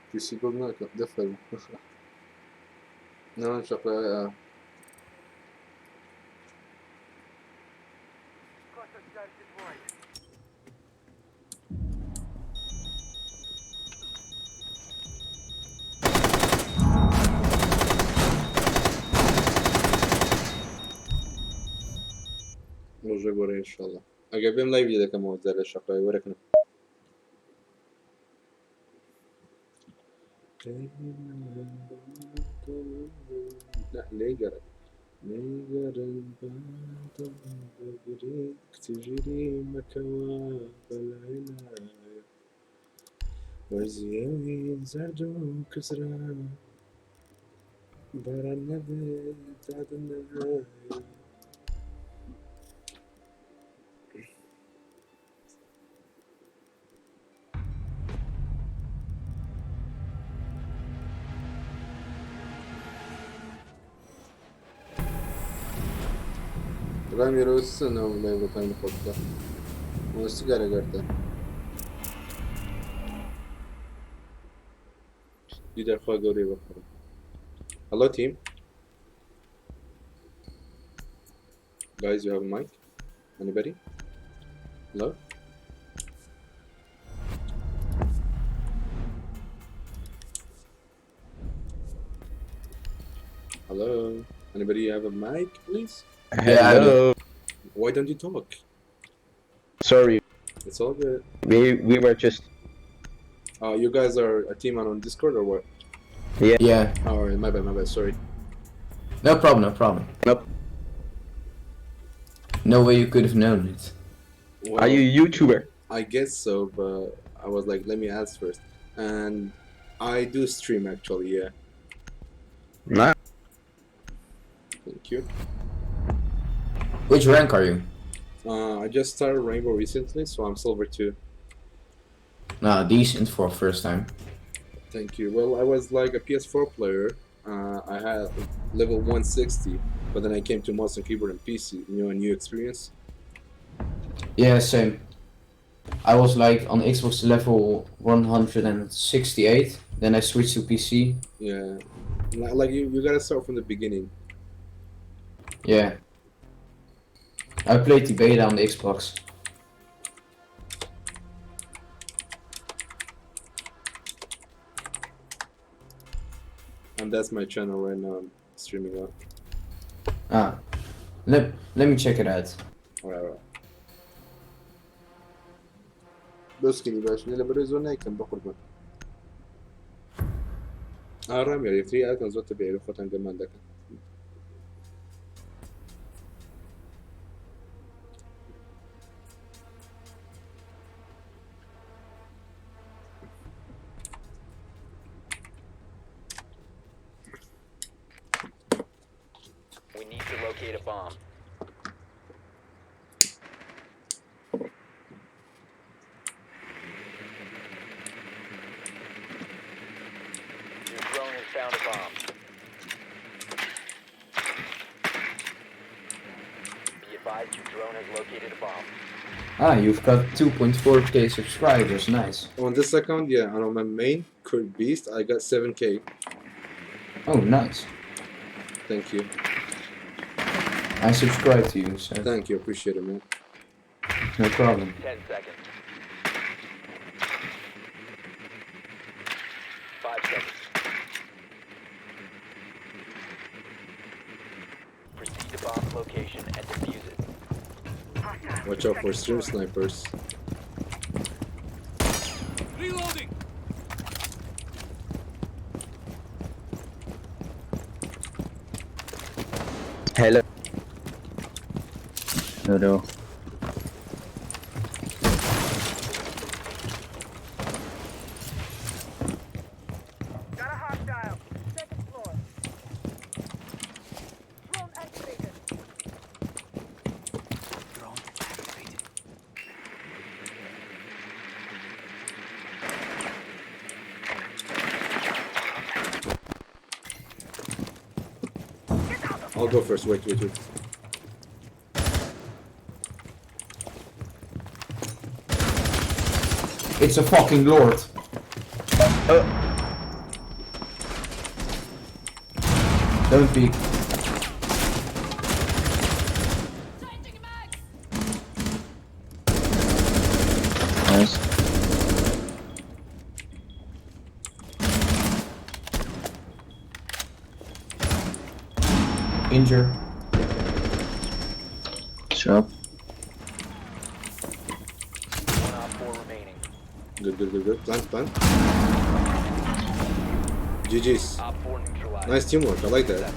PC بۆ ناکەم دەفەرم نەوان شەقلە Cluster charge deployed. ڕۆژە گۆڕێ ئینشاڵڵا ئەگەر بێم لای وی دەکەمەوە جارێ شەقلای وەرەکەم. نا لێگەڕێ لێگەڕێن با دڵم بگری کچی ژیری مەکەوە بەلای لایە وەرزی ئەوین زەرد و کزرا باران نەبێ دادم نایە. ڕامی ڕۆستنەوە لایڤەکانی خۆتدا سیگارە گەرتە دیدار خوا گەورەی بەخۆم. Hello team. Guys, you have a mic? Anybody? Hello? Hello? Anybody have a mic, please? Yeah, I do. Why don't you talk? Sorry, It's all good. we were just You guys are a team on Discord or what? Yeah. Yeah. Alright, my bad, my bad, sorry. No problem, no problem. Nope. No way you could have known it. Well, Are you a YouTuber? I guess so, but I was like, let me ask first. And I do stream actually, yeah. Nah. Thank you. Which rank are you? I just started Rainbow recently, so I'm silver 2. Nah, decent for first time. Thank you. Well, I was like a PS4 player. I had level 160, but then I came to mouse and keyboard and PC. You know, a new experience. Yeah, same. I was like on Xbox level 168, then I switched to PC. Yeah, like you got to start from the beginning. Yeah. I played the beta on the Xbox. And that's my channel right now. I'm streaming on. Let me check it out. All right, all right. بس باش لە بەرەی زۆر نایکەم بە قوربان. ئارام یاری ئاکەن زۆر تەبیعی خۆتان گەمان دەکەن. We need to locate a bomb. Your drone has found a bomb. Be advised your drone has located a bomb. You've got 2.4k subscribers, nice. On this account, yeah, and on my main, Kurt Beast, I got 7k. Oh, nice. Thank you. I subscribe to you, so. Thank you, appreciate it, man. No problem. 10 seconds. 5 seconds. Proceed to bomb's location and defuse it. Watch out for stream snipers. Reloading. Hello. Hello. Got a hostile. Second floor. Drone activated. Drone activated. I'll go first. Wait, wait, wait. It's a fucking lord. Oh. Don't peek. Changing mags. Nice. Injure. Shop. 1 op 4 remaining. Good, good, good, good. Plant, plant. GG's. Op 4 neutralized. Nice teamwork. I like that.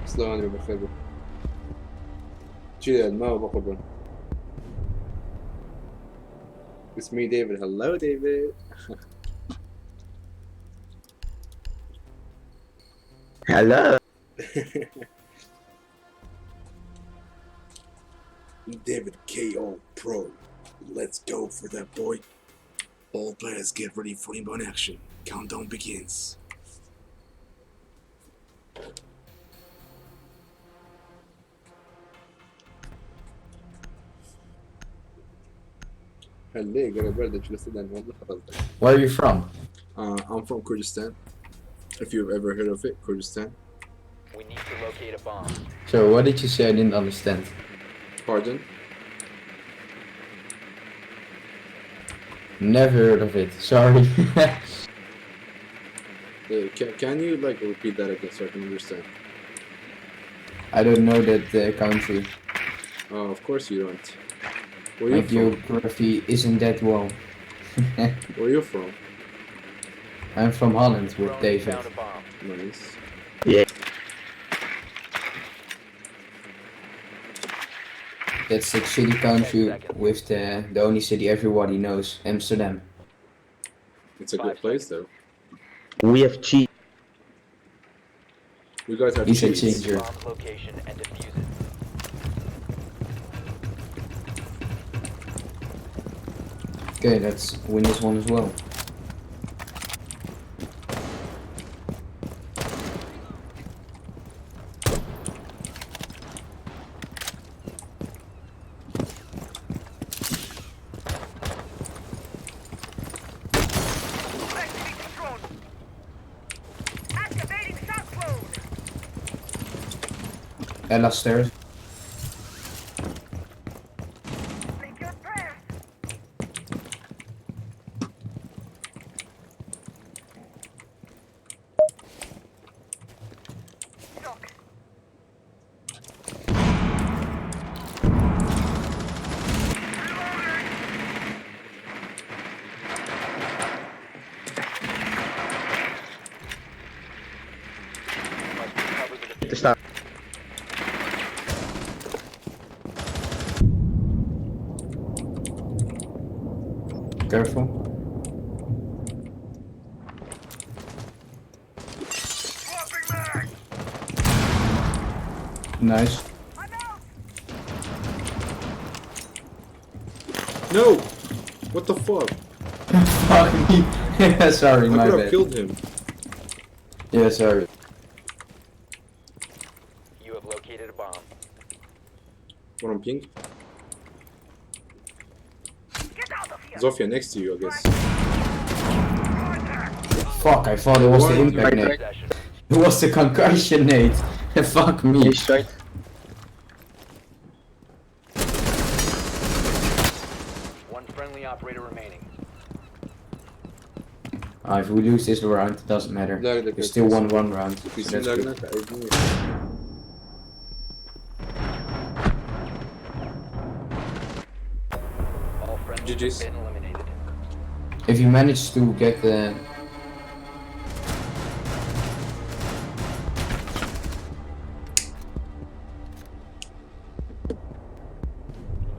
سلاو ئەندرۆ بەخێر بێ. چی دەڵێت ماوە بەقوربان. It's me, David. Hello, David. Hello. David KO Pro. Let's go for that boy. All players get ready for inbound action. Countdown begins. هلي قرب بردك لسه والله قصدك. Where are you from? I'm from Kurdistan. If you've ever heard of it, Kurdistan. We need to locate a bomb. So what did you say? I didn't understand. Pardon? Never heard of it. Sorry. Can you like repeat that again so I can understand? I don't know that country. Oh, of course you don't. Where My you from? geography isn't that well. Where you from? I'm from Holland with Drone has David. found a bomb. Nice. Yeah. That's the shitty country with the only city everybody knows, Amsterdam. It's a good place though. We have cheese. You guys have He's a cheese. changer. Bomb's location and defuse it. Okay, let's win this one as well. Activating drone. Activating shock drone. Ella stairs. Think your prayers. Shock. Must recover the To diffuser. stop. Careful. Swapping mag. Nice. I'm out. No! What the fuck? Fuck me. Sorry, I my could have bad. killed him. Yeah, sorry. You have located a bomb. One on ping. Get out of here. Zofia next to you, I guess. Fuck, I thought it was the Why? impact nade. Possession. It was the concussion nade. Fuck me. He's right. One friendly operator remaining. If we lose this round, it doesn't matter. لا We still won one round. So بسم that's الله good. عيبني. All friendlies GG's. have been eliminated. If you manage to get the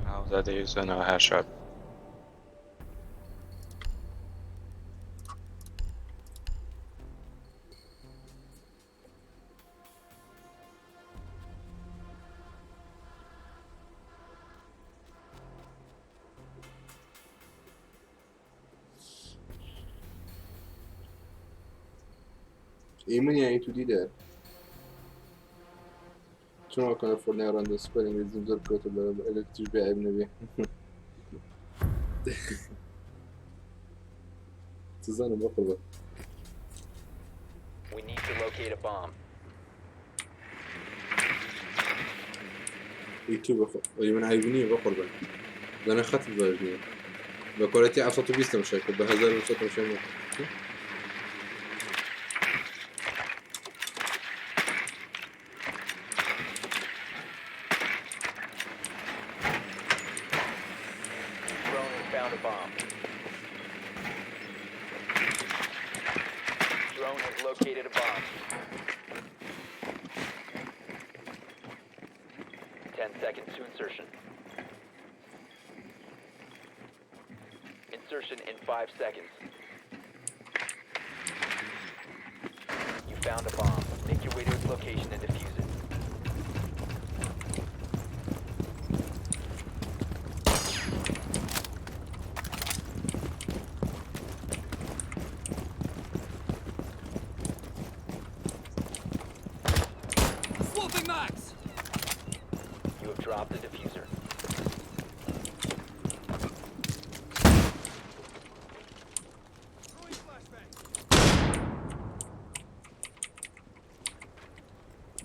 How that is in a headshot. إيمن يعني تو دي ده شنو كان فورني راندو سبيلينج لازم زر كتب الكتب عيبنا بيه تزاني بقربة. We need to locate a bomb. يوتيوب من عيبني بقربة لأن خط بعجبني بكواليتي على صوت بيست مشاكل بهزار صوت مشاكل. Drone has found a bomb. located a bomb. 10 seconds to insertion. Insertion in 5 seconds. You found a bomb. Make your way to its location and defuse it. Swapping max. You have dropped the diffuser.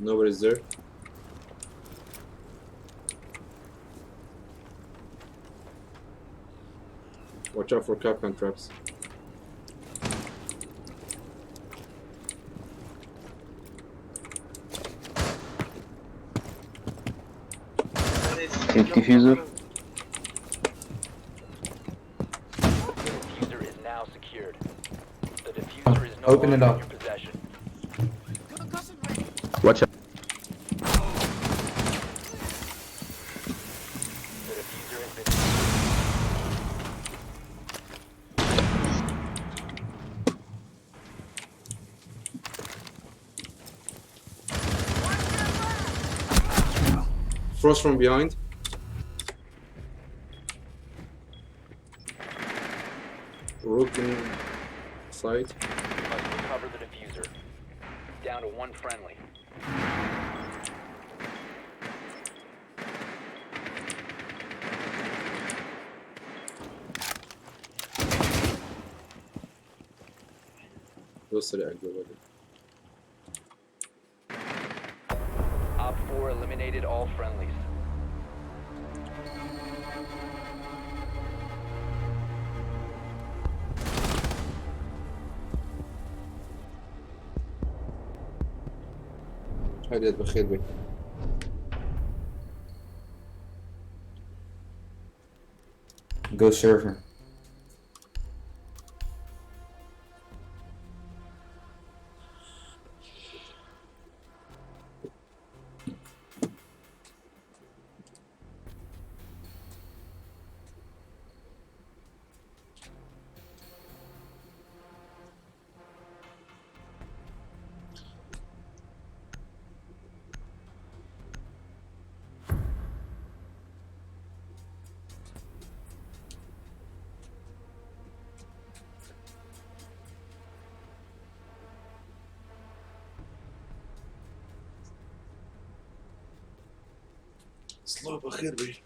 Nobody's there. Watch out for Kapkan traps. Take diffuser. The diffuser is now secured. The diffuser is no Open it longer in up. your possession. Watch out. The diffuser has been Frost from behind. Rook in side. You must recover the diffuser. Down to one friendly. زۆر سريع الجوال. Op 4 eliminated all friendlies. هادي بخير بك. Go server. سلاو بخير بي.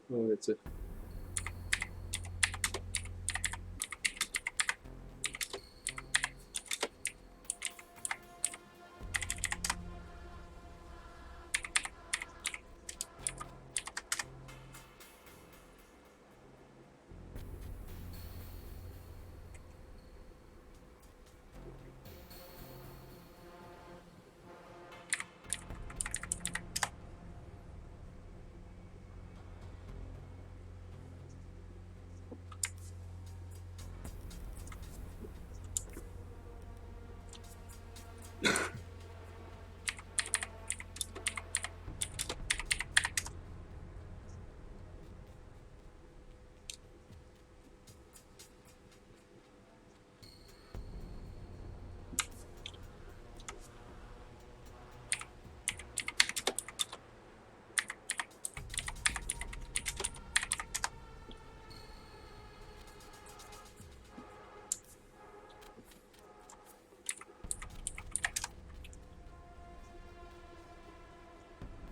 Oh, that's it.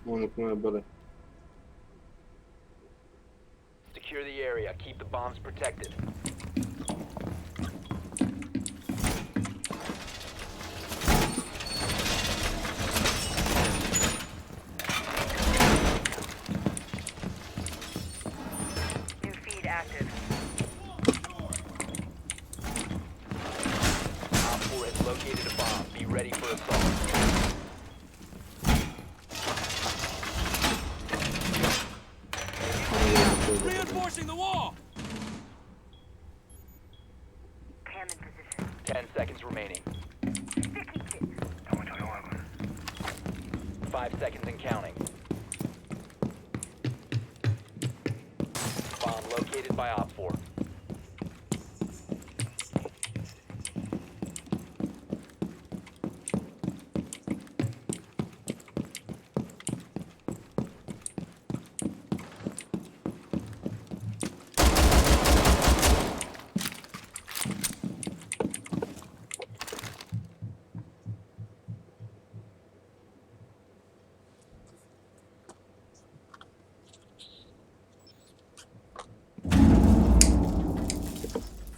One بەڵێ. Secure the area. Keep the bombs protected. New feed active. Op 4 has located a bomb. Be ready for assault. Reinforcing the wall! Cam in position. 10 seconds remaining. Sticky kit. 5 seconds and counting. Bomb located by Op 4.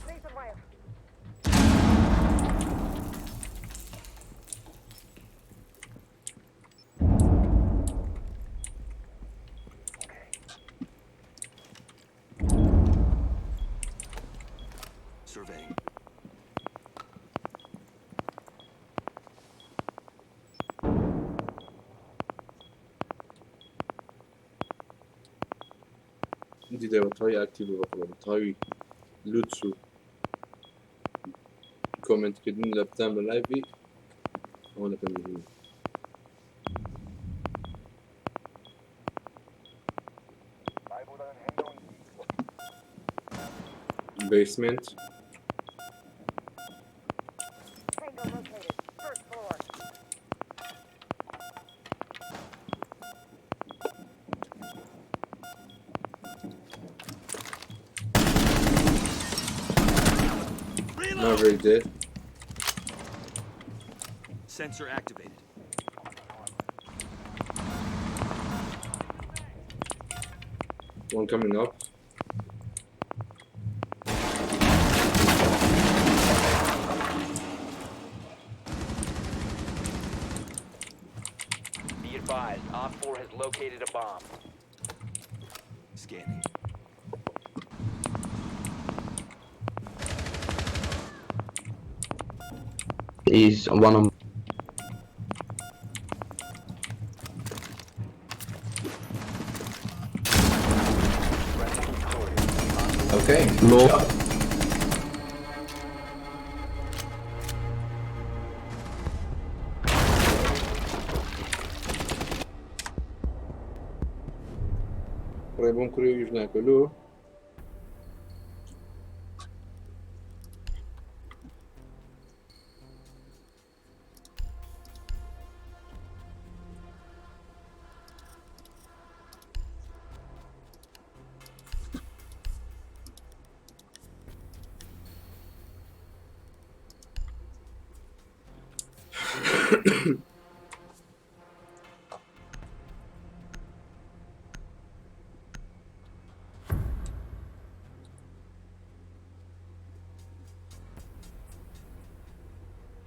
Laser wire. Surveying. دیدەوە تاوی ئەکتیڤ بە قوربان تاوی لوتس و کۆمنتکردن لە بتان بە لایڤی ئەوە لە پێم Basement. Tango located. First floor. Maverick dead. Sensor activated. One coming up. Be advised, Op 4 has located a bomb. Scanning. He's one on. Friendly victorious. Okay. Lol. Job. ڕێ بۆم کوری ویش ناکە لۆ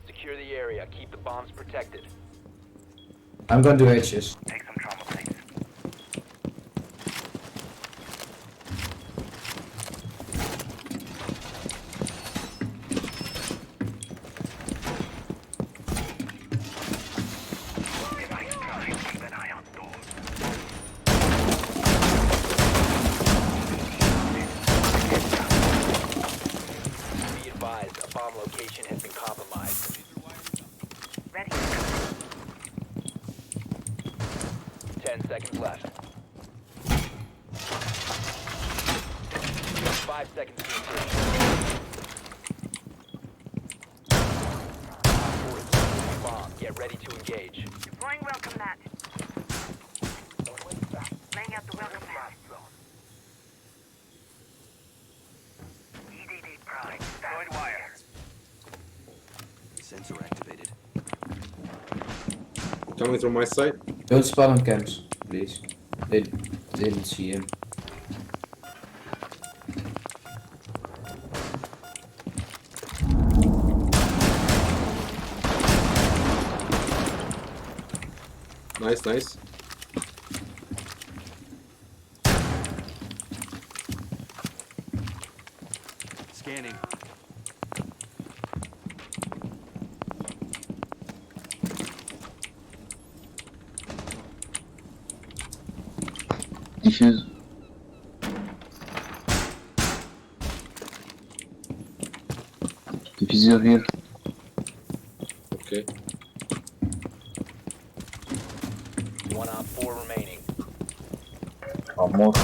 Secure the area. Keep the bombs protected. I'm gonna do hatches. Take some trauma plates. Keep an eye on doors. Be advised, a bomb location has been compromised. Ready. 10 seconds left. 5 seconds to insertion. Op 4 has located a bomb. Get ready to engage. Deploying welcome mat. Laying out the welcome mat. EDD prime. Deployed wire. Sensor activated. Coming through my side. Don't spawn on camps, please. They didn't see him. Nice, nice. Scanning. Defuse. Diffuser here. Okay. 1 Op 4 remaining. Or more.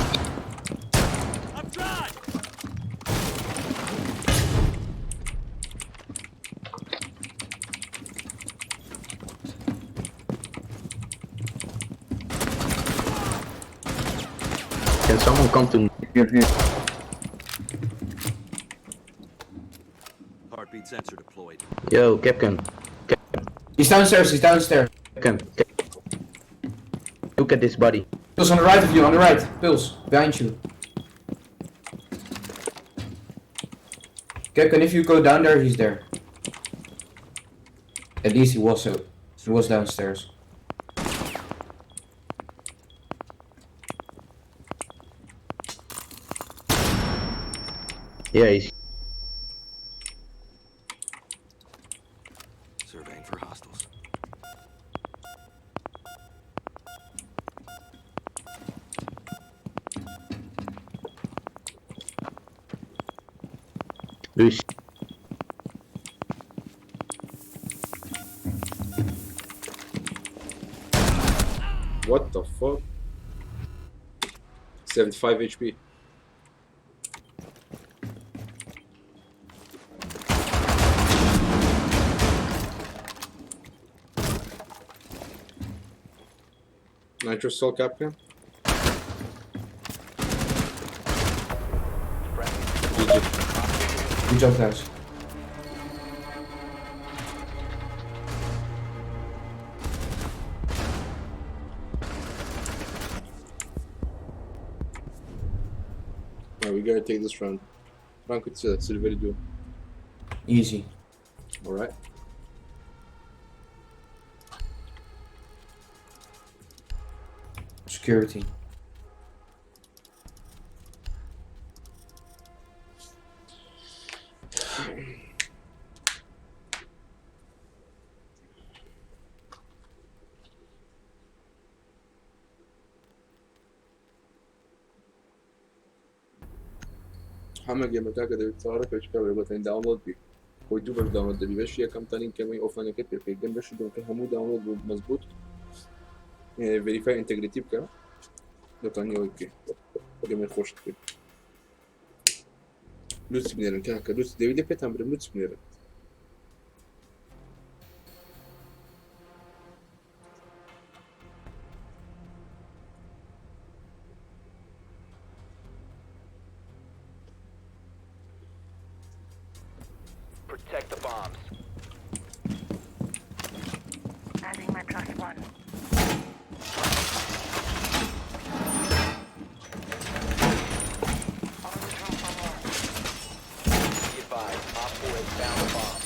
I'm dry. Can someone come to me? Here, here. Heartbeat sensor deployed. Yo, Capcan. He's downstairs, he's downstairs. Capcan. Look at this body. Pills on the right of you, on the right. Pills, behind you. Capcan, if you go down there, he's there. At least he was so. He was downstairs. Yeah, he's Surveying for hostiles. Luis. What the fuck? 75 HP. Nitro Cell Capcan. Friendly GG. Good job, guys. Alright, we gotta take this round. Franco, it's a silver do. Easy. Alright. Security. محمد گەمەکە دەبێت چاوەڕێ پێچکە بێ بەتەنی داونلۆد بی خۆی دوو بەش داونلۆد دەبی بەشی یەکەم تەنین کەمەی ئۆفلاینەکەی پێ بکەی گەم بەشی دووەم کە هەموو داونلۆد بوو مەزبوط ڤێریفای ئینتەگریتی بکە دەتوانی ئەوەی بکەی گەمەی خۆشت بکەی لوچ بنێرن کاکە لوچ دەوی لە پێتان برم لوچ بنێرن. Protect the bombs. Adding my +1. On the drop for more. Be advised, Op 4 has found a bomb.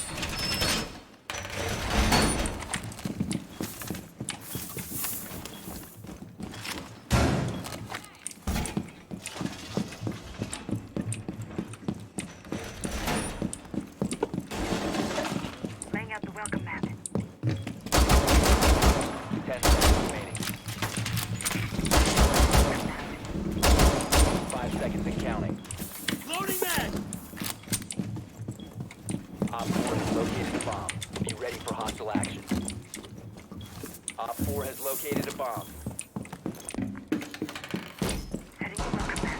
Laying out the welcome mat. 10 seconds remaining. 5 seconds and counting. Loading mag. Op 4 has located a bomb. Be ready for hostile action. Op 4 has located a bomb. Setting the welcome mat.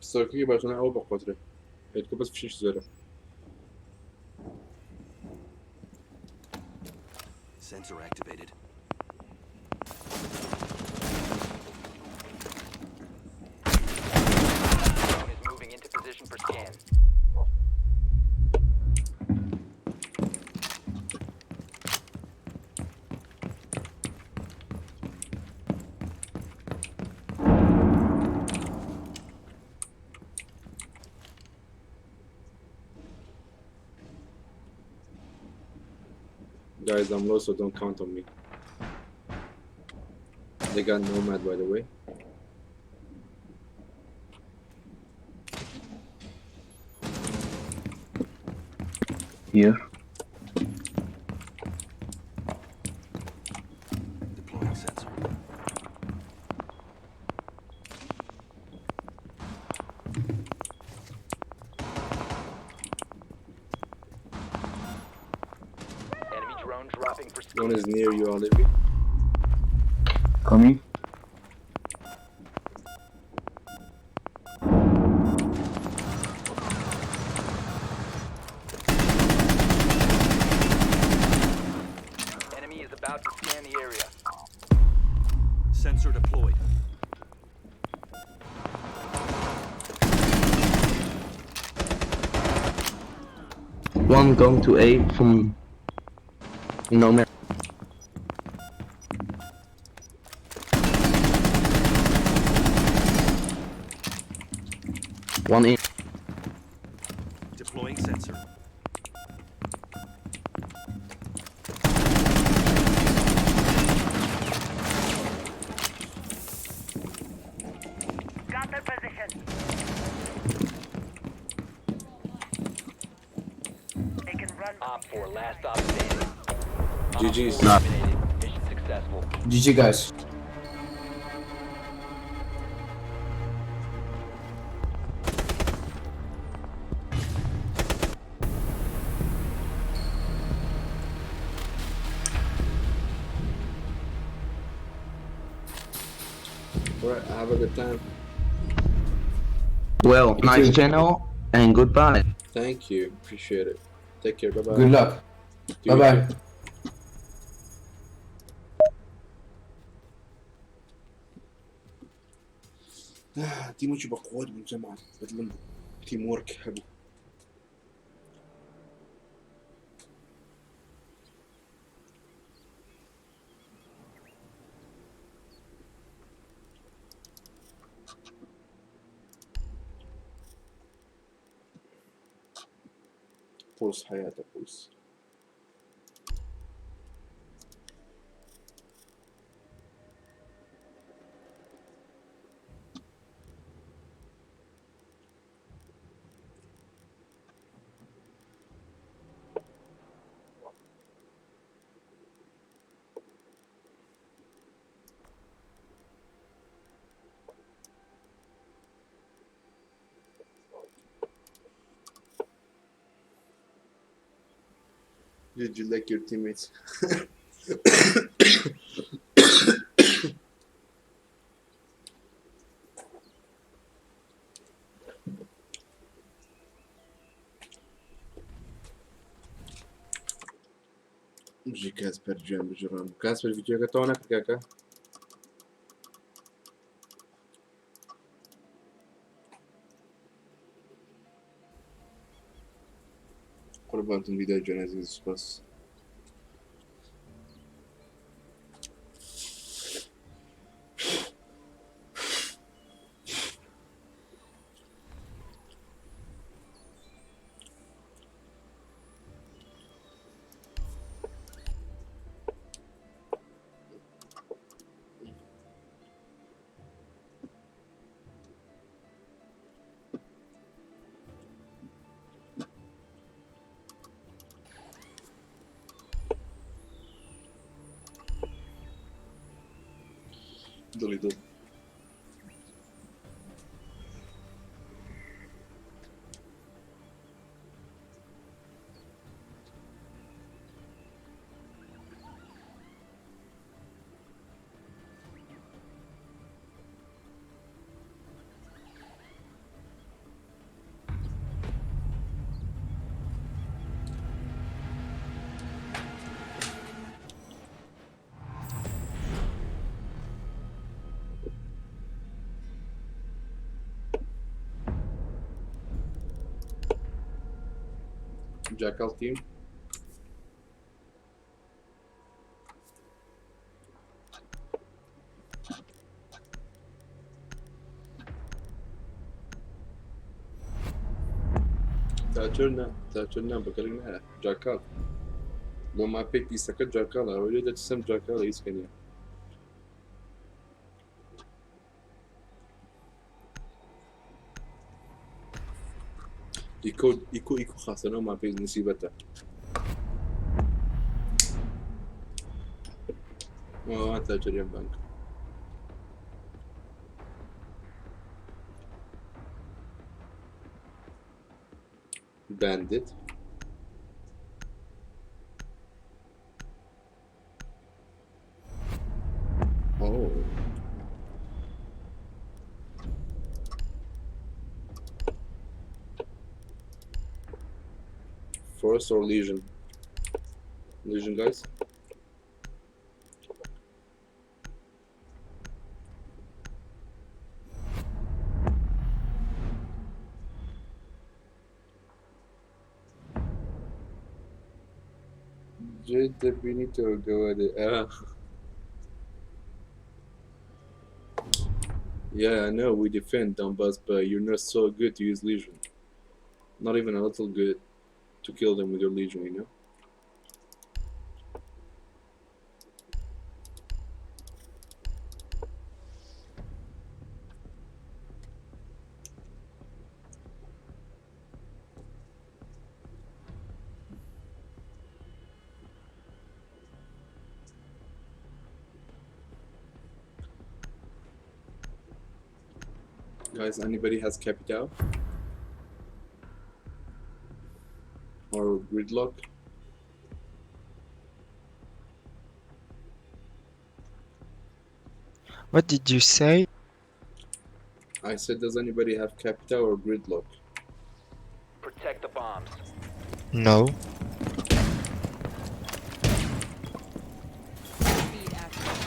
پستۆلەکەی باشانە ئەوە بەقوەترە هێتکە بەس فشیش زۆرە. Sensor activated. Drone is moving into position for scan. Guys, I'm low, so don't count on me. They got Nomad, by the way. Here. Deploying sensor. Enemy drone dropping for One is near you, Olivi. Coming. Enemy is about to scan the area. Sensor deployed. One going to A from Nomad. One in. Deploying sensor. Got their position. They can run. Op 4, last stop standing. Op GG's. 4 eliminated. Mission successful. GG guys. Alright, have a good time. Well, You nice too. channel and goodbye. Thank you. Appreciate it. Take care. Bye bye. Good luck. Bye bye. تيموتي بقوات من جماعة بدلم تيم ورك حلو. بولس حياته بولس. Did you like your teammates? بژی کاسپەر گیان بژی ڕام کاسپەر ڤیدیۆکە تەواو نەکرد کاکە. قوربانتم دیدار گیان عزیز سوپاس. دڵی دڵ. Jackal team. تاچر نا تاچر نا بەکەڵک نایە جاکال. لۆ ماپەی پیسەکە جاکاڵە ئەوە لێ دەترسم جاکاڵە هیچ کە نییە. ئیکۆ ئیکۆ ئیکۆ خاصە لەو ماپەی مسیبەتە. ئەوان تاجریان بانک. Bandit. Oh. Forest or Legion? Legion, guys. جد بینیتەوە گەوادێ Ah. Yeah, I know we defend Donbass, but you're not so good to use Legion. Not even a little good to kill them with your Legion, you know? Guys, anybody has Capital? Or Gridlock? What did you say? I said, does anybody have Capital or Gridlock? Protect the bombs. No. Feed active.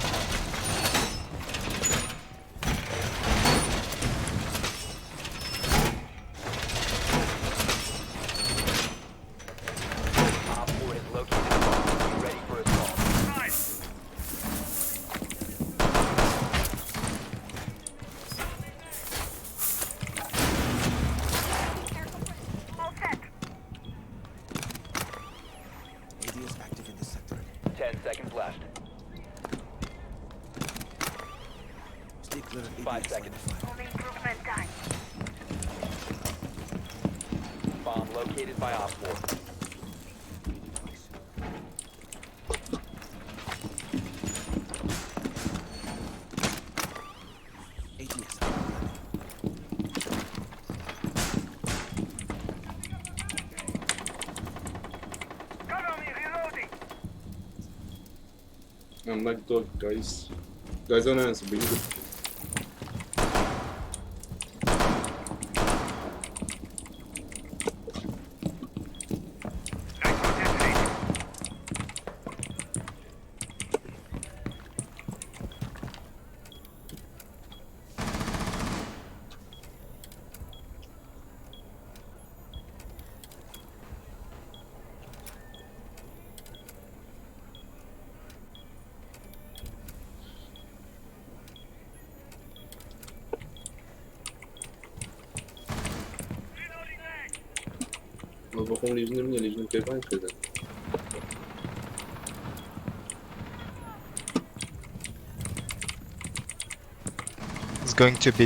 OpFor has located a bomb. Be ready for assault. Nice. All set. AD is active in this sector. 10 seconds left. Stay clear of 5 ADS line seconds. of fire. Only improvement done. Bomb located by OpFor. AD device. ADS up and running. Cover me, reloading. I'm like dog, guys. Guys, don't answer, but you Nitro detonated. Reloading mag. بەخۆم لیژنم نییە لیژنم پێبان کردن. It's going to be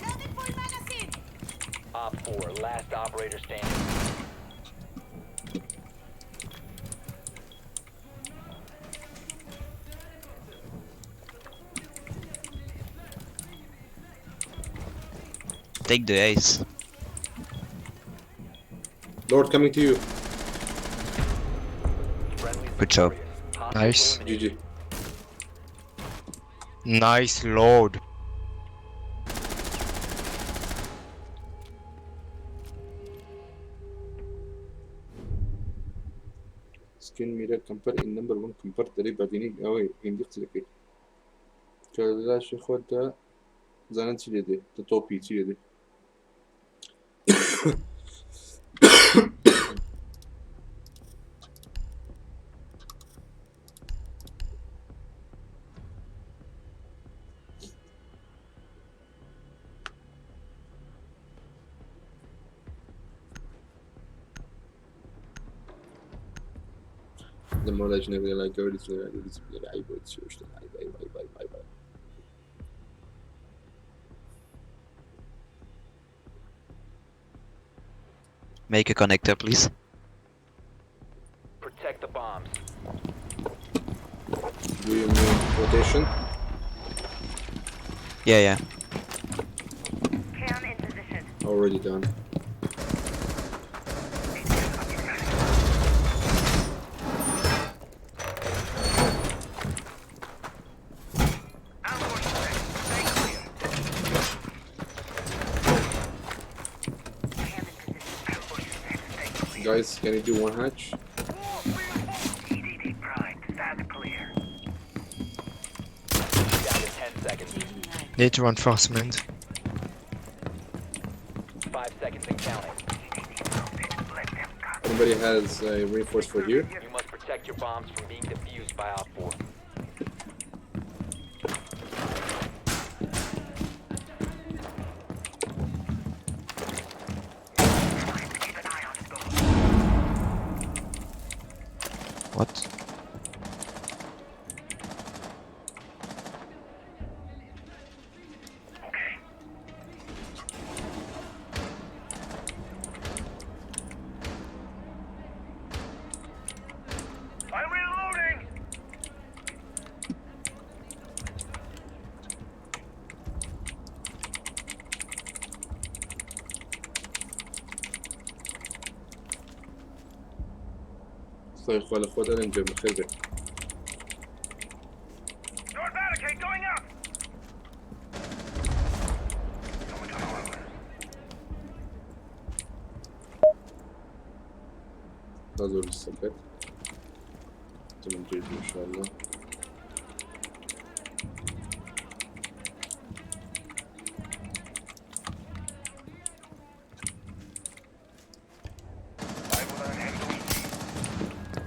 Loading full magazine. OpFor, last operator standing. Take the ace. Lord coming to you. Friendlies Good job. victorious. Hostiles Nice. eliminated. GG. Nice lord. Skin mirror compare in number one compare دەرێ بەدینی ئەوەی هیندی قسە دەکەی کە لاشی خۆتدا زانن چی لێ دێ تە تۆپی چی لێ دێ. The more that you never like go to Make a connector, please. Protect the bombs. Do you mean rotation? Yeah. Cam in position. Already done. Ambush set. Stay clear. Cam in position. Ambush set. Stay clear. Guys, can you do one hatch? EDD prime. Stand clear. Down to 10 seconds. Need reinforcement. 5 seconds and counting. Let them come. Anybody has a reinforce for here? You must protect your bombs from being defused by Op 4. Keep an eye on the door. What? Okay. I'm reloading. خۆی خوا لە خۆت ئەلەنجە بەخێر بێ. Door barricade going up. تا زۆر سەکەت تمام جيد إن شاء الله. I will handle easy.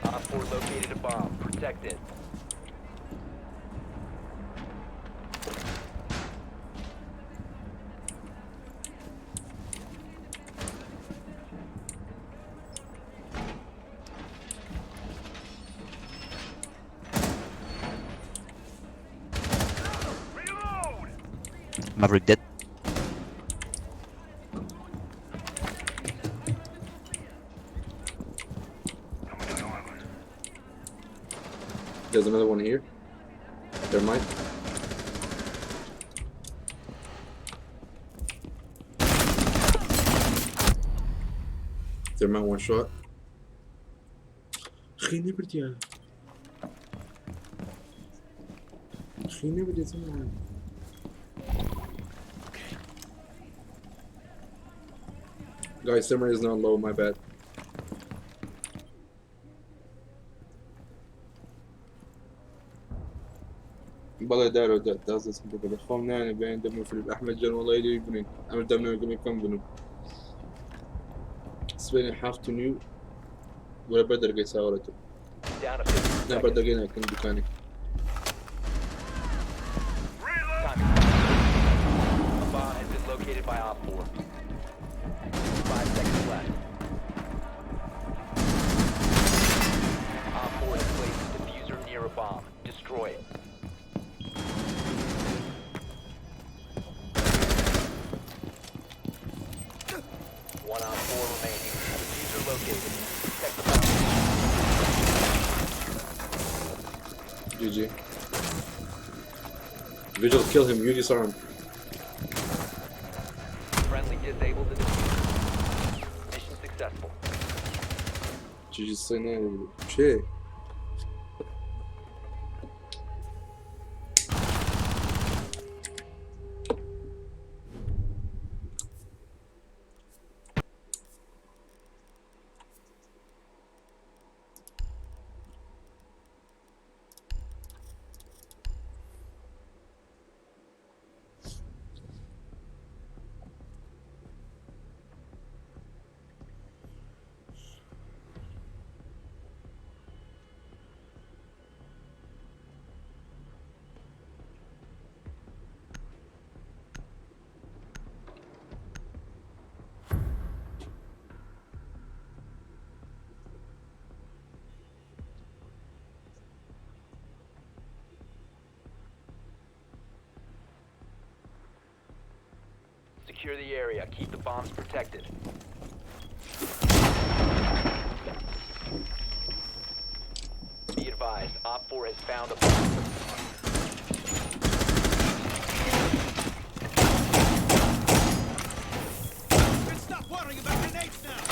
Op 4 located a bomb. Protect it. Reload. Maverick dead. There's another one here. There might. There might one shot. خي نبردي خي نبردي زمان. Guys, Simmer is not low, my bad. بەڵێ دارۆ داز دەستم بکە بە خۆم نانێ بێن دەم فلیپ ئەحمەد جان وەڵی لێ بنین ئەمە دەم نەوێ کەم بنم سبێنێ حافت و نیو وەرە بەر دەرگەی ساوەرەتم. Down to 15 نا بەر seconds. دەرگەی ناکەن دوکانێک. Time expired. A bomb has been located by Op 4. 5 seconds left. Op 4 has placed a defuser near a bomb. Destroy it. GG. Vigil, kill him. You disarm. Friendly disabled the defuser. Mission successful. GG سنة چه؟ Secure the area. Keep the bombs protected. Be advised, Op 4 has found a bomb. Stop worrying about grenades now.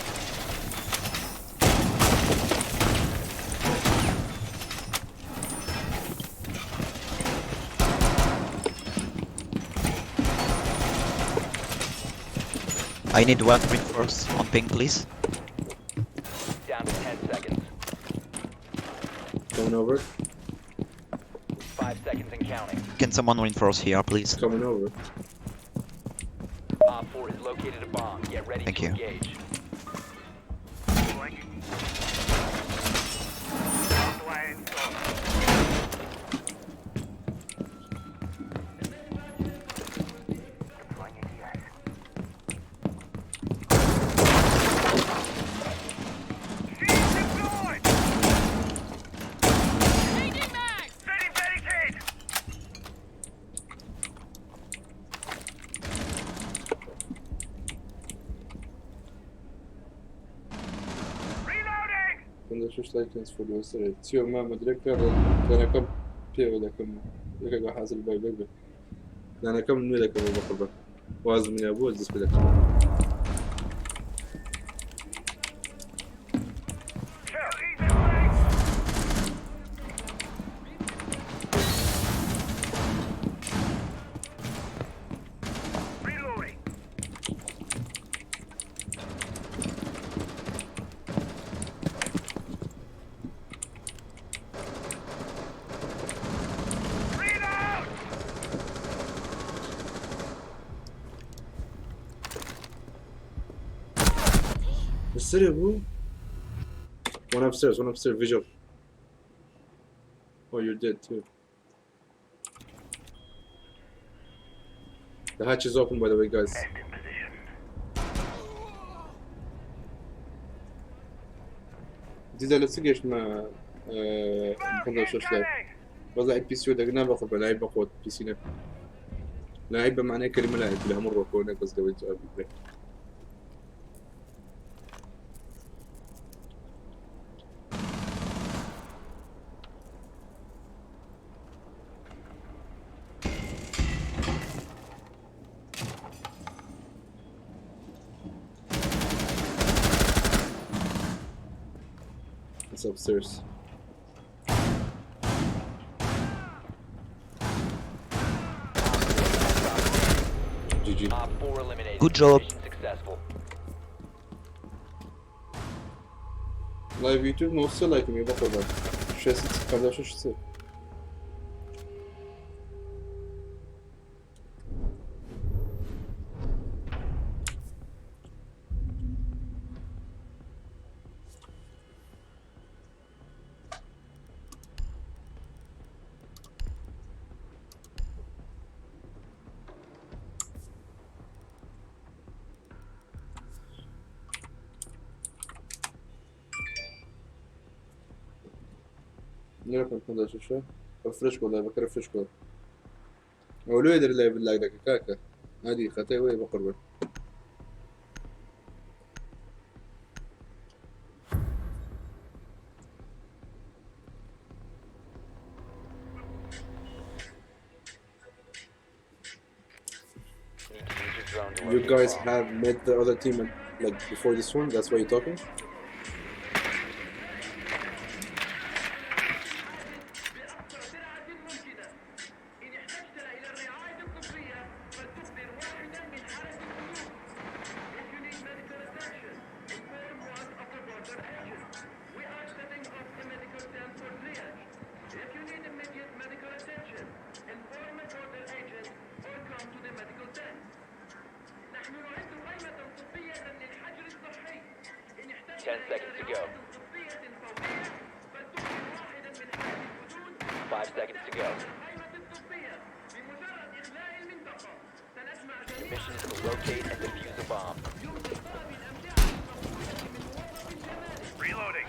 I need one reinforce on ping, please. Down to 10 seconds. Coming over. 5 seconds and counting. Can someone reinforce here, please? Coming over. Op 4 has located a bomb. Get ready Thank to you. engage. Changing mag! Setting barricade! Reloading! كنت شوش لايك ترانسفور لوسر تيو ما مدرك كان كم بيو لكم لك حاصل باي باي لأن كم نوي لكم بقربة واز من أبوه جلس لكم. Kill easy flanks! Reloading! Reload! السري أبوه. One upstairs, one upstairs, visual. Oh, you're dead too. The hatch is open, by the way, guys. In position. دي لسه جيش ما كنا شوش لاعب بس لعب بي سي ولا قلنا باخذ لعب بقوة بي سي نب لعب بمعنى كلمة لعب لا مرة كونا بس قوي It's upstairs. GG. Op 4 eliminated. Good job. Mission successful. Live YouTube no лайками بقربة 6 56 نعرف نكون شو رفرش والله بكر رفرش والله ولو يدري لا بالله لك كاكا هذه خطي وي بقربة drone to You locate a guys bomb. have met the other team like before this one. That's why you're talking. Ten seconds to go. 5 seconds to go. Your mission is to locate and defuse a bomb. Reloading.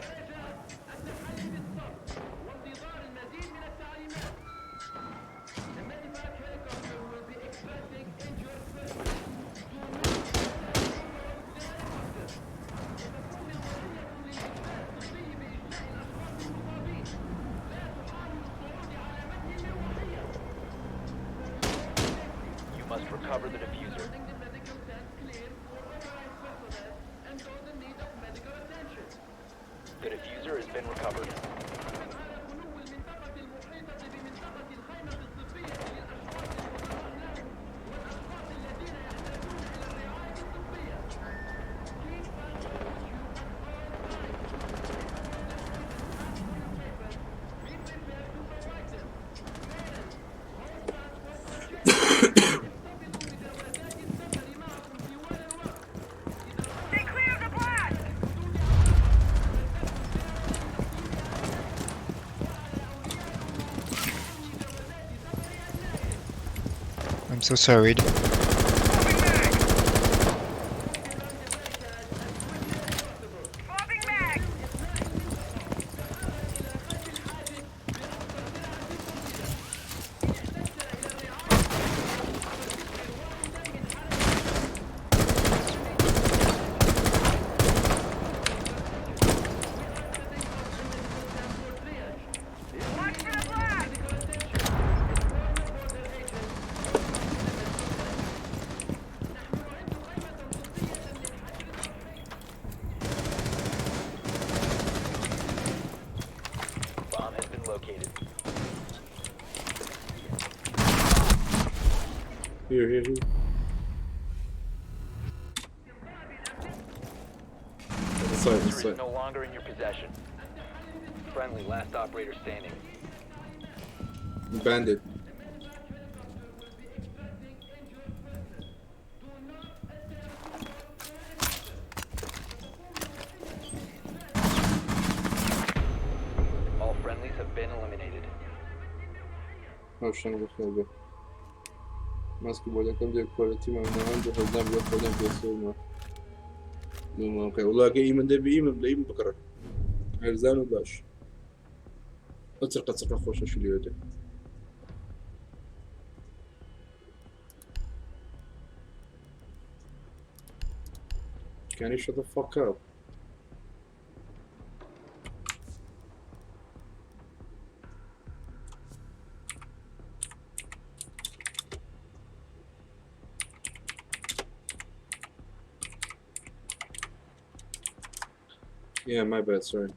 You must recover the diffuser. The diffuser has been recovered. Stay clear of the blast! I'm so sorry. Swapping mag! Watch for the blast! Bomb has been located. Here, here, here. Inside, Diffuser is inside. no longer in your possession. Friendly, last operator standing. Bandit. All friendlies have been eliminated. هاوشان بخێر بێ. ماسکی بۆدەکەم دێ کوالەتی مامناوەند هەزار بۆ خۆدەم پێسەوە وڵاگە ئیمن دەبی ئیمن لە ئیم بکڕە هەرزان و باش ئەچرقە چرقە خۆشەشی لێ دێ. Can you shut the fuck up? Yeah, my bad, sorry.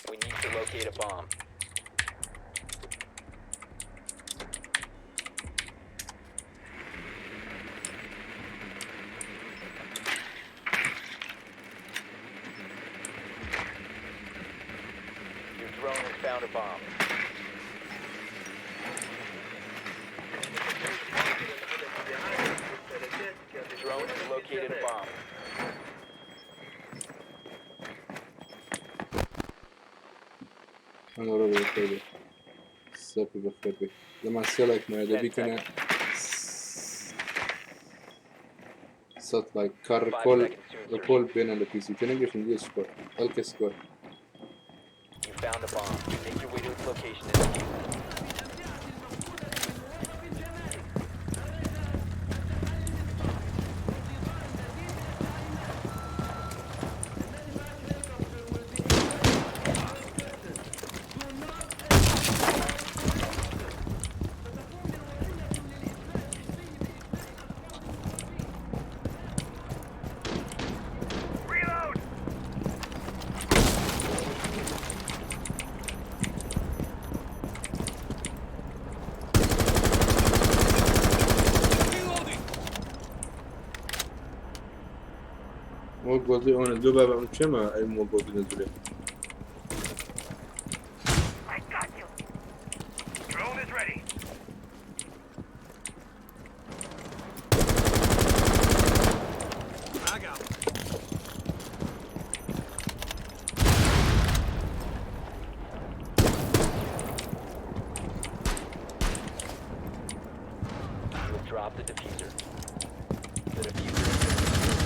We need to locate a bomb. Your drone has found a bomb. Drone has located a bomb. أنا ربي بخير سبي بخير لما سيلك ما يدبي كان صوت لايك كار Five كل seconds to insertion. كل بين البي سي تنجي في سكور الك سكور You found a bomb. Make your way to its location and defuse it. ئەوە گۆڵی ئەوە دوو بابە ئەم چێمە ئەی مۆ گۆڵی نەزورێ. I got you. Drone is ready. Frag out. You have dropped the diffuser. The diffuser has been secured.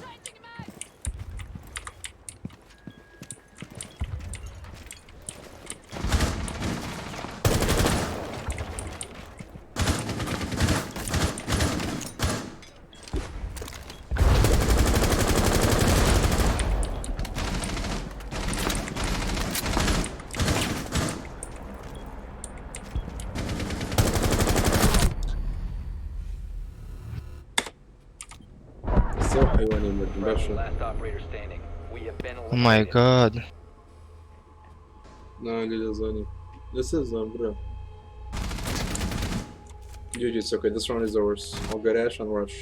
Changing mag! سێ حیوانی مردن Friendly, باشە. last operator standing. We have been Oh my eliminated. God. نا لێ دەزانی لەسەر زان برا. GG, it's okay. This round is ours. I'll get Ash and rush.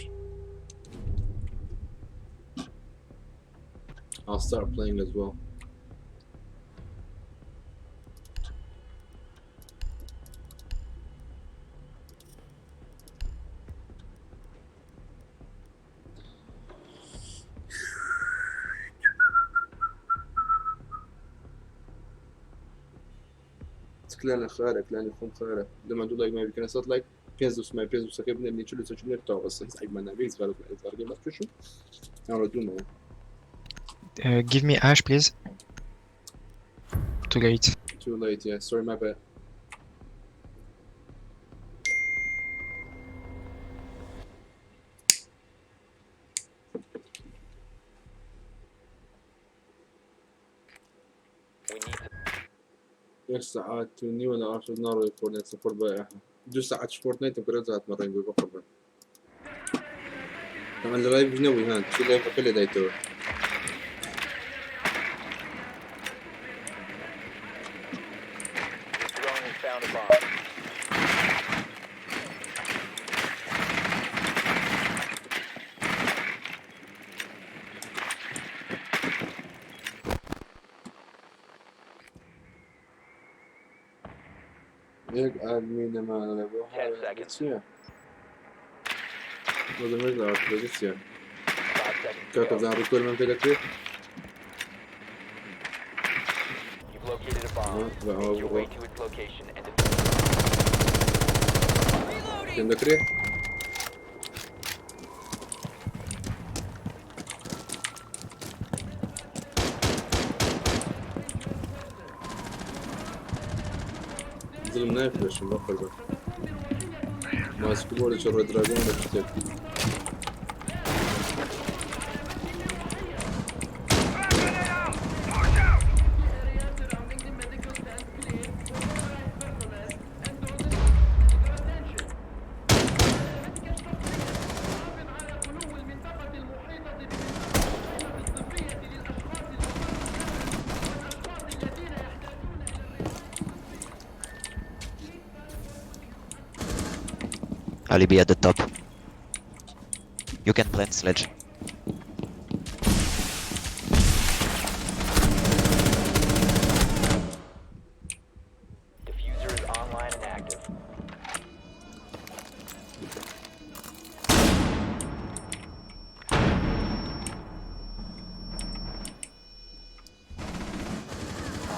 I'll start playing as well. کلانە خارە کلانی خۆم خارە لەمە دوو لایک ما بکەنە سەد لایک پێنج دوسمای پێنج دوسەکە بنێ چل و چل تا بەس هیچ عیبمان نابێ هیچ غەرەت غەرەت بەخشم ئەوە دوومەوە. Give me Ash, please. Too late. Too late, yeah. Sorry, my bad. We need to یەک سەعات و نیوە لە ئاشت ناڕۆی فۆرتنایت سەپۆرت بە دوو سەعات فۆرتنایت بکرێت زات مەڕێن بۆ بەقڕبن. طبعا لە لایڤ نەبووی هان چی لایڤەکە لێ دایتەوە. Your drone has found a bomb. یەک ئادمینەمان لە بۆ 10 seconds. چییە؟ بۆ لە ئاپلۆگە چییە؟ 5 seconds to کاکە go. بزان ڕیکۆرمان پێ دەکرێت؟ You've located a bomb. Well, Make your way well. to its location and defuse it. پێم دەکرێت؟ دڵم نایفرۆشم بە قوربان. ماسک بۆ لە چڕ دراگۆن لە شتێک. Watch out! Alibi at the top. You can plant sledge. Diffuser is online and active.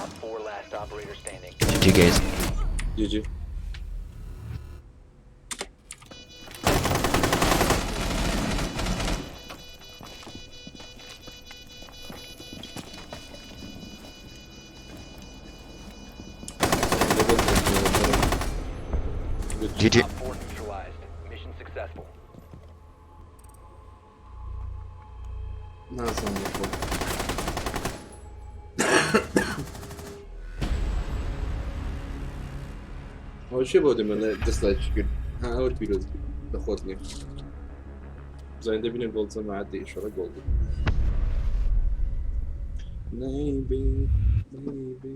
Op 4 last operator standing. GG guys. GG. GG. Op 4 neutralized. Mission successful. نازانم خۆ. ئەوە چیە بۆ دەمە دەستلایکی کرد ها ئەوە پیرۆز لە خۆت نییە زانین دەبینە گۆڵ جەماعەت دە ئیشەڵە گۆڵ بوو. Maybe, maybe,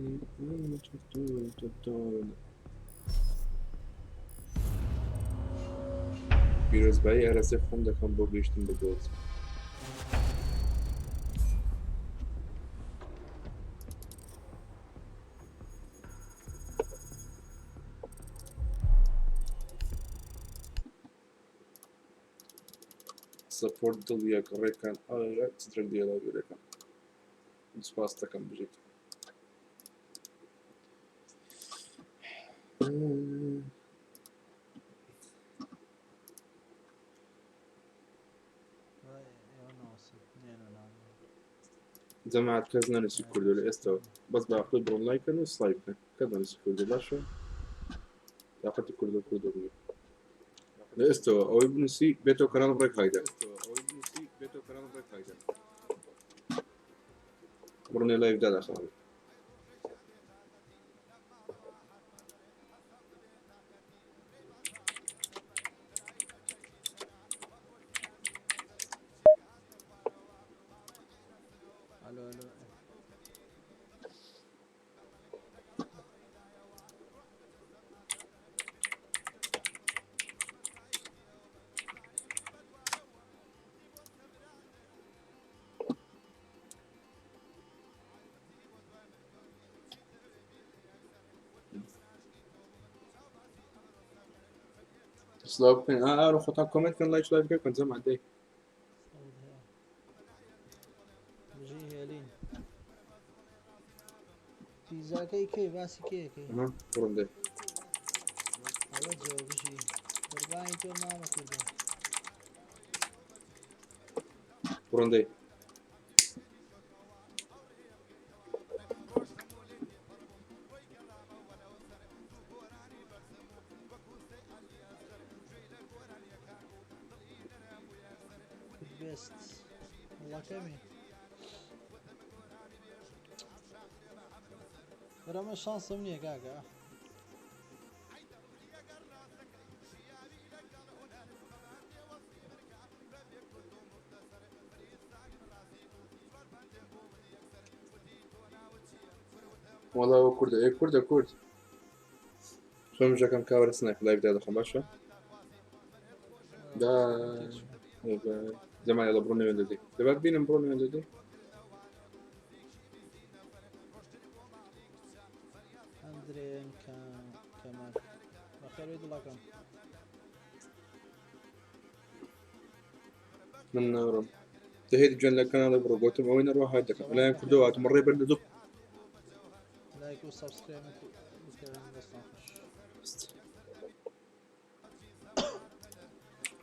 پیرۆزبایی ئارەزێ خۆم دەکەم بۆ گەیشتن بە گۆڵ. سەپۆرت دڵ یەک ڕێکان ئایا چ درەنگ دێ لای ڕێکان سپاس دەکەم بژیت. جەماعەت کەس نەنووسی کوردۆ لە ئێستەوە بەس باقی بڕۆن لایکەن و سڵای بکەن کەس نەنووسی کوردۆ باشە تاقەتی کوردۆ کوردۆ بگە لە ئێستەوە ئەوەی بنووسی بێتەوە کەناڵ ڕێک هایدە بڕۆنێ لایڤ دادەخەم. ئەلۆ ئەلۆ. سڵاو بکەن ئا خۆتان کۆمێنت کەن لایک لایڤ بکەن جەماعەت دەی. سڵاوت هەیە. بژی هێلین. پیزاکەی کەی باسی کێ کەی؟ ئەها بڕۆن دەی. ئەوە جۆ بژی قوربانی تۆ مامە کوردە. بڕۆن دەی. بێست وڵاکەمی بەرەمە شانسم نییە کاکە. وەڵا ئەوە کوردە ئێ کوردە کورد خۆم ژەکەم کاوەرە سناک لایڤ دادەخەم باشە دا جەماعەت یاڵا بڕۆ نوێن دەدەی دەبات بینم بڕۆ نوێن دەدەی. ئەندرێن کەمال بەخێربێی دڵەکەم. من ناڕۆم دەهێت جوێن لە کەناڵی بڕۆ گوتم ئەوەی نەڕۆ هات دەکەم لایەن کوردەوە هاتم ڕێ بەر لە دوو. لایک و subscribe بکەن دەستان خۆش.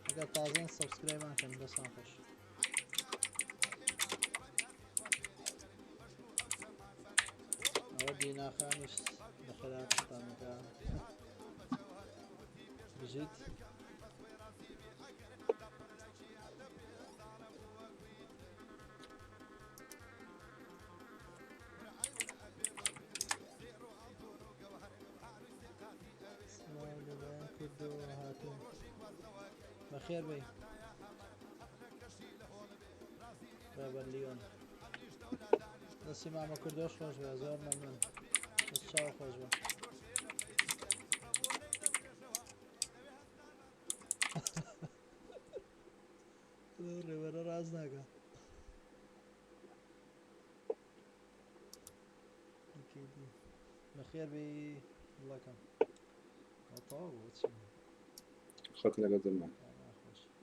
ئەگەر تازەن subscribe مان کەن دەستان خۆش. ئەوە دیناخانیش بەخێراتتان بکە بژیت. سڵاو لەلایەن کوردەوە هاتووم بەخێر بێی ڕێبەر لیۆن دەستی مامە کوردۆش خۆش بێ زۆر مەمنون دەست چاو خۆش بێ. ڕێبەرە ڕاست ناکە. بەخێر بێی دڵەکەم. تەواو بوو چی؟ خەت لەگەڵ دڵمان.